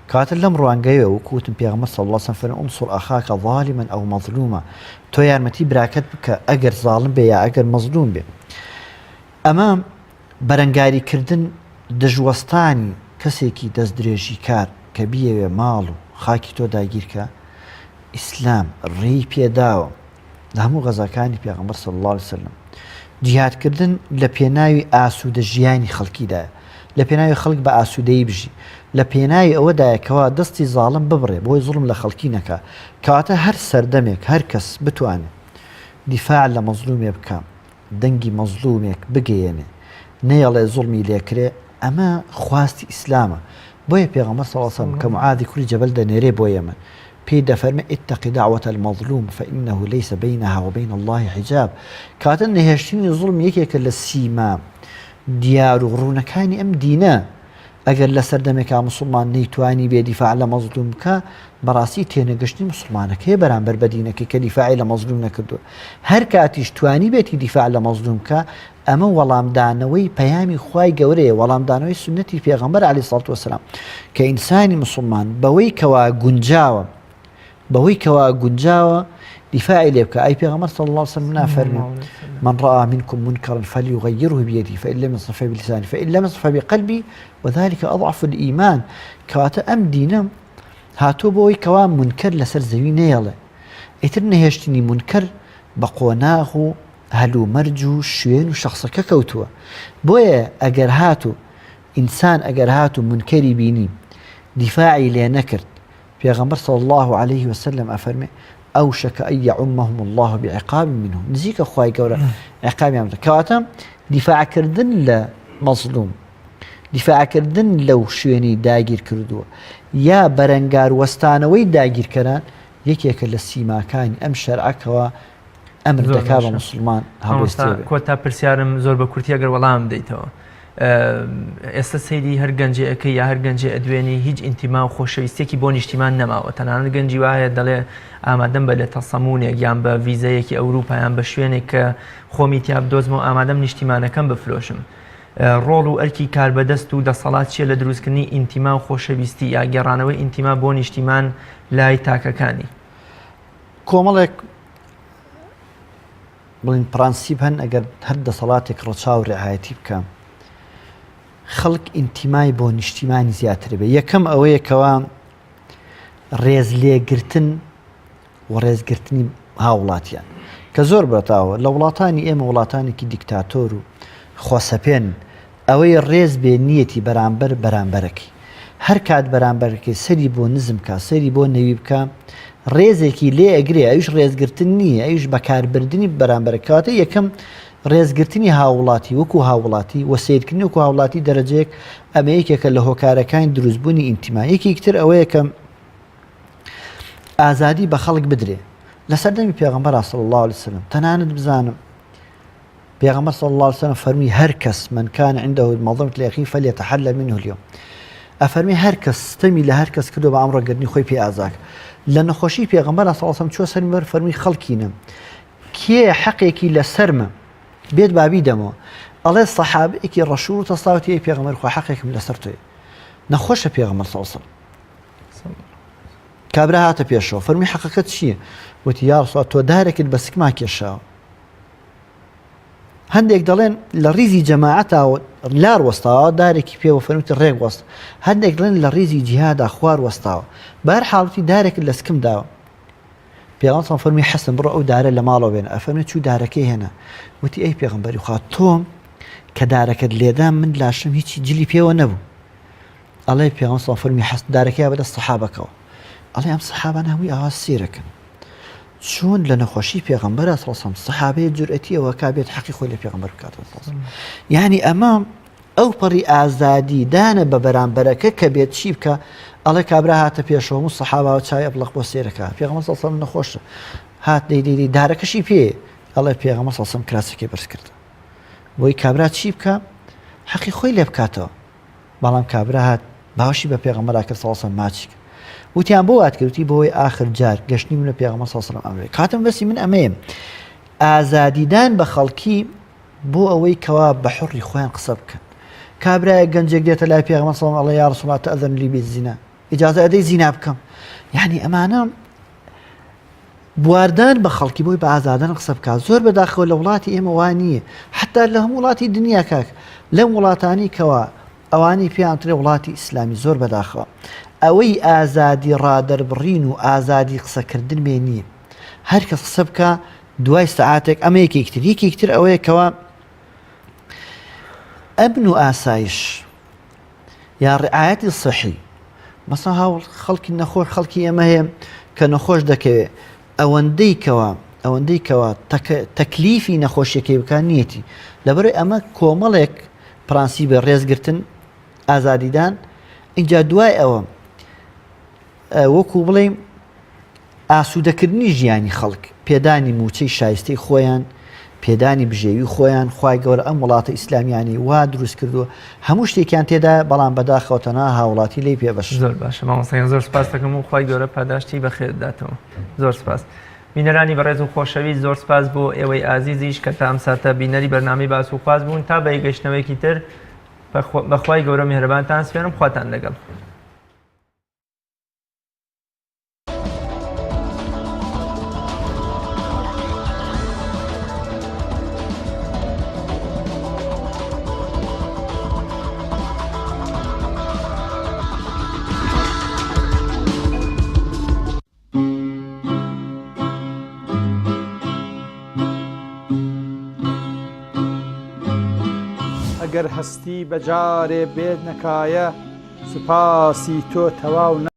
کەواتە لەم ڕوانگەیەوە وەکو وتم پێغەمبەر صلی اللە علیه وسلم فەرمی انصر اخاک ظالما او مظلوما تۆ یارمەتی براکەت بکە ئەگەر زاڵم بێ یا ئەگەر مەزلوم بێ ئەمە بەرەنگاری کردن دژوەستانی کەسێکی دەستدرێژیکار کە بیەوێ ماڵ و خاکی تۆ داگیرکا ئیسلام ڕێی پێداوە لە هەموو غەزاکانی پێغەمبەر صلی اللە علیە وسلم جیهاد کردن لە پێناوی ئاسوودە ژیانی خەڵکیدایە لە پێناوی خەڵک بە ئاسوودەیی بژی لە پێناوی ئەوەدایە کەوا دەستی زاڵم ببڕێ بۆی زوڵم لە خەڵکی نەکا کەواتە هەر سەردەمێک هەر کەس بتوانێ دیفاع لە مەزلومێ بکا دەنگی مەزلومێک بگەیەنێ نەیەڵێ زوڵمی لێکرێ ئەمە خواستی ئیسلامە بۆیە پێغەمبەر صلی اللە علیە وسلم کە معاذی کوڕی جەبەل دەنێرێ بۆ یەمەن پێی دەفەرمێ اتق دعوة المظلوم فإنه ليس بينها وبين الله حجاب کەواتە نەهێشتنی زوڵم یەکێکە لە سیما دیار و ڕوونەکانی ئەم دینە ئەگەر لە سەردەمێکا مسوڵمان نەیتوانی بێ دیفاع لە مەزلوم بکا بەڕاستی تێنەگەشتنی مسوڵمانەکەیە بەرامبەر بە دینەکەی کە دیفاعی لە مەزلوم نەکردووە هەر کاتیش توانی بێتی دیفاع لە مەزلوم بکا ئەمە وەڵامدانەوەی پەیامی خوای گەورەیە وەڵامدانەوەی سوننەتی پێغەمبەر علیە الصلوة والسلام کە ئینسانی مسوڵمان بەوەی کەوا گونجاوە بەوەی کەوا گونجاوە دیفاعی لێ بکە ئەی پێغەمبەر صلی الله علیه وسلم نافەرمێ من رأى منكم منكرا فليغيره بيده فإن لم يستطع فبلسانه فإن لم يستطع فبقلبه وذلك أضعف الإيمان کەواتە ئەم دینە هاتووە بۆ ئەوەی کەوا منکەر لەسەر زەوی نەیەڵێ ئیتر نەهێشتنی منکەر بە قۆناغ و هەلومەرج و شوێن و شخصەکە کەوتووە بۆیە ئەگەر هاتوو ئینسان ئەگەر هاتوو منکەری بینی دیفاعی لێ نەکرد پێغەمبەر صلی اللە علیه وسلم ئەفەرمێ، اوشک ان یعمهم اللە بعقاب منه، نزیکە خوای گەورە عقابیان بدات. کەواتە دیفاع کردن لە مەزلوم، دیفاع کردن لەو شوێنەی داگیر کردووە یا بەرەنگار وەستانەوەی داگیرکەران یەکێکە لە سیماکانی ئەم شەرعە کەوا ئەمر زۆر دەکا بە باشە موسڵمان مامۆستا هەڵوێستی بێ. کۆتا پرسیارم زۆر بە کورتی ئەگەر وەڵام بدەیتەوە ئێستا سەیری هەر گەنجێ ئەکەی یا هەر گەنجێ ئەدوێنی هیچ ئینتیما و خۆشەویستێکی بۆ نیشتیمان نەماوە تەنانەت گەنجی وایە دەڵێ ئامادەم بە لە تەسەمونێک یان بە ڤیزەیەکی ئەوروپا یان بە شوێنێک کە خۆمی تیا بدۆزمەوە ئامادەم نیشتیمانەکەم بفرۆشم ڕۆڵ و ئەرکی کاربەدەست و دەسەڵات چییە لە دروستکردنی ئینتیما و خۆشەویستی یا گێڕانەوەی ئینتیما بۆ نیشتیمان لای تاکەکانی؟ کۆمەڵێک بڵین پرەنسیپ هەن ئەگەر هەر دەسەڵاتێک ڕەچاو ڕعایەتی بکە خەڵک ئینتیمای بۆ نیشتیمانی زیاتر بێ یەکەم ئەوەیە کەوا ڕێز لێگرتن و ڕێزگرتنی هاوڵاتیان کە زۆر بەتاوە لە وڵاتانی ئێمە وڵاتانێکی دیکتاتۆر و خۆسەپێن ئەوەی ڕێز بێ نیەتی بەرامبەر بەرامبەرەکەی. هەر کات بەرامبەرەکەی سەری بۆ نزم کا، سەری بۆ نەوی بکا، ڕێزێکی لێ ئەگرێ، ئەویش ڕێزگرتن نییە، ئەویش بەکاربردنی بەرامبەرە. کەواتە یەکەم ڕێزگرتنی هاووڵاتی وەکو هاووڵاتی و سەیرکردنی وەکو هاوڵاتی دەرەجەیەک ئەمە یەکێکە لە هۆکارەکانی دروستبوونی ئینتیما. یەکێکی تر ئەوەیە کە ئازادی بە خەڵک بدرێ. لە سەردەمی پێغەمبەرا صلی اللە علیه وسلم تەنانەت بزانم پێغەمبەر صلی اللە علیه وسلم فەرمی هەر کەس من کان عنده مظلمة لأخيه فليتحلل منه اليوم ئەفەرمی هەر کەس ستەمی لە هەر کەس کردو بە ئەمڕۆ گردنی خۆی پێ ئازاک لە نەخۆشی پێغەمبەر صلی اللە علیه وسلم چوە سەر مەر فەرمی خەڵکینم کێ حەقێکی لەسەرمە بێت با بیدەمەوە ئەڵێ سەحابەیەکی ڕەشور و تەساوتی ئەی پێغەمبەر خوا حەقێکم لەسەر تۆیە نەخۆشە پێغەمبەر صلی اللە علیه وسلم کابرا هاتە پێشەوە فەرمی حەقەکەت چییە؟ وتی یا ڕسوڵ تۆ دارێکت بە سکما کێشاوە هەندێک دەڵێن لە ڕیزی جەماعەتا لار وەستاوە دارێکی پێوە فەرمووتی ڕێک وەست هەندێک دەڵێن لە ڕیزی جیهادا خوار وەستاوە بەهەر حاڵەتی دارێکت لە سکم داوە پێغەمبەر صلی فەرمی حەسەن بڕۆ ئەو دارە لە ماڵەوە بێنە ئەفەرمی چوو دارەکەی هێنا وتی ئەی پێغەمبەری خوا تۆم کە دارەکەت لێدا من لاشم هیچی جلی پێوە نەبوو ئەڵێ پێغەمبەر صلی فەرمی حەس دارەکەی بەدەست سەحابەکەوە ئەڵێ ئەم سەحابانە هەمووی ئاوا سیرەکەن چۆن لە نەخۆشی پێغەمبەر صلی الله سەحابەیە جورئەتی ئەوە کا بێت حەقی خۆی لە پێغەمبەر بکاتەوە یعنی ئەمە ئەو پەڕی ئازادی دانە بە بەرامبەرەکە کە بێت چی بکە ئەڵێ کابرا هاتە پێشەوە و سەحاباوە چای ئەبلەق بۆ سێرەکە پێغەمبەر صلی الله نەخۆشە هات دەی دەی دارەکەشی پێ ئەڵێ پێغەمبەر صلی الله کراسەکەی بەرز کرد بۆی کابرا چی بکە حەقی خۆی لێ بکاتەوە بەڵام کابرا هات باوەشی بە پێغەمبەرا کرد صلی اللە علیە وسلم ماچی کرد وتیان بۆ وات کرد وتی بۆی ئاخر جار گەشتنی من پێغەمبەر صلی اللە علیه وسلم ئەمرێ کاتم بەسی من ئەمەیە ئازادیدان بە خەڵکی بۆ ئەوەی کەوا بە حڕی خۆیان قسە بکەن کابرایە گەنجێک دێتە لای پێغەمبەر صلی اللە علیه یا رسول الله تأذن لي بالزنا ئیجازە ئەدەی زینا بکەم یعنی ئەمانە بواردان بە خەڵکی بۆی بە ئازادانە قسە بکات زۆر بەداخەوە لە وڵاتی ئێمە وا نییە حتا لە هەموو وڵاتی دنیا کاک لەم وڵاتانی کەوا ئەوانی پێیان ترێ وڵاتی ئیسلامی زۆر بەداخەوە ئەوەی ئازادی ڕادەربڕین و ئازادی قسەکردن بێ نییە هەر کەس قسە بکە دوای سەعاتێک ئەمە یەکێکتر یەکێکتر ئەوەیە کەوا ئەمن و ئاسایش یا ڕعایەتی سەحی مەسا هاوڵ خەڵکی نەخۆش خەڵکی ئێمە هەیە کە نەخۆش دەکەوێ ئەوەندەی کەوا ئەوەندەی کەوا تەکلیفی نەخۆشیەکەی بکات نیەتی لەبەرئ ئەمە کۆمەڵێک پرانسیبە ڕێزگرتن ئازادیدان اینجا دوای ئەوە وەکو بڵێین ئاسوودەکردنی ژیانی خەڵک، پێدانی مووچەی شایستەی خۆیان، پێدانی بژێوی خۆیان، خوای گەورە ئەم وڵاتە ئیسلامیانەی وا دروست کردووە هەموو شتێکیان تێدایە بەڵام بەداخەوە تەنها هاوڵاتی لێی بێبەشن. زۆر باشە مامۆستا گیان زۆر سپاست دەکەم و خوای گەورە پاداشتی بەخێرت داتەوە زۆر سپاس. بینەرانی بەڕێز و خۆشەویست زۆر سپاس بۆ ئێوەی ئازیزیش کە تا ئەم ساتە بینەری بەرنامەی باس و خواست بوون تا بە یەکگەیشتنەوەیەکی تر بەخوای گەورە میهرەبانتان سپێرم خواتان لەگەڵ. ئەگەر هەستی بە جارێ بێت نەکایە سوپاسی تۆ تەواو.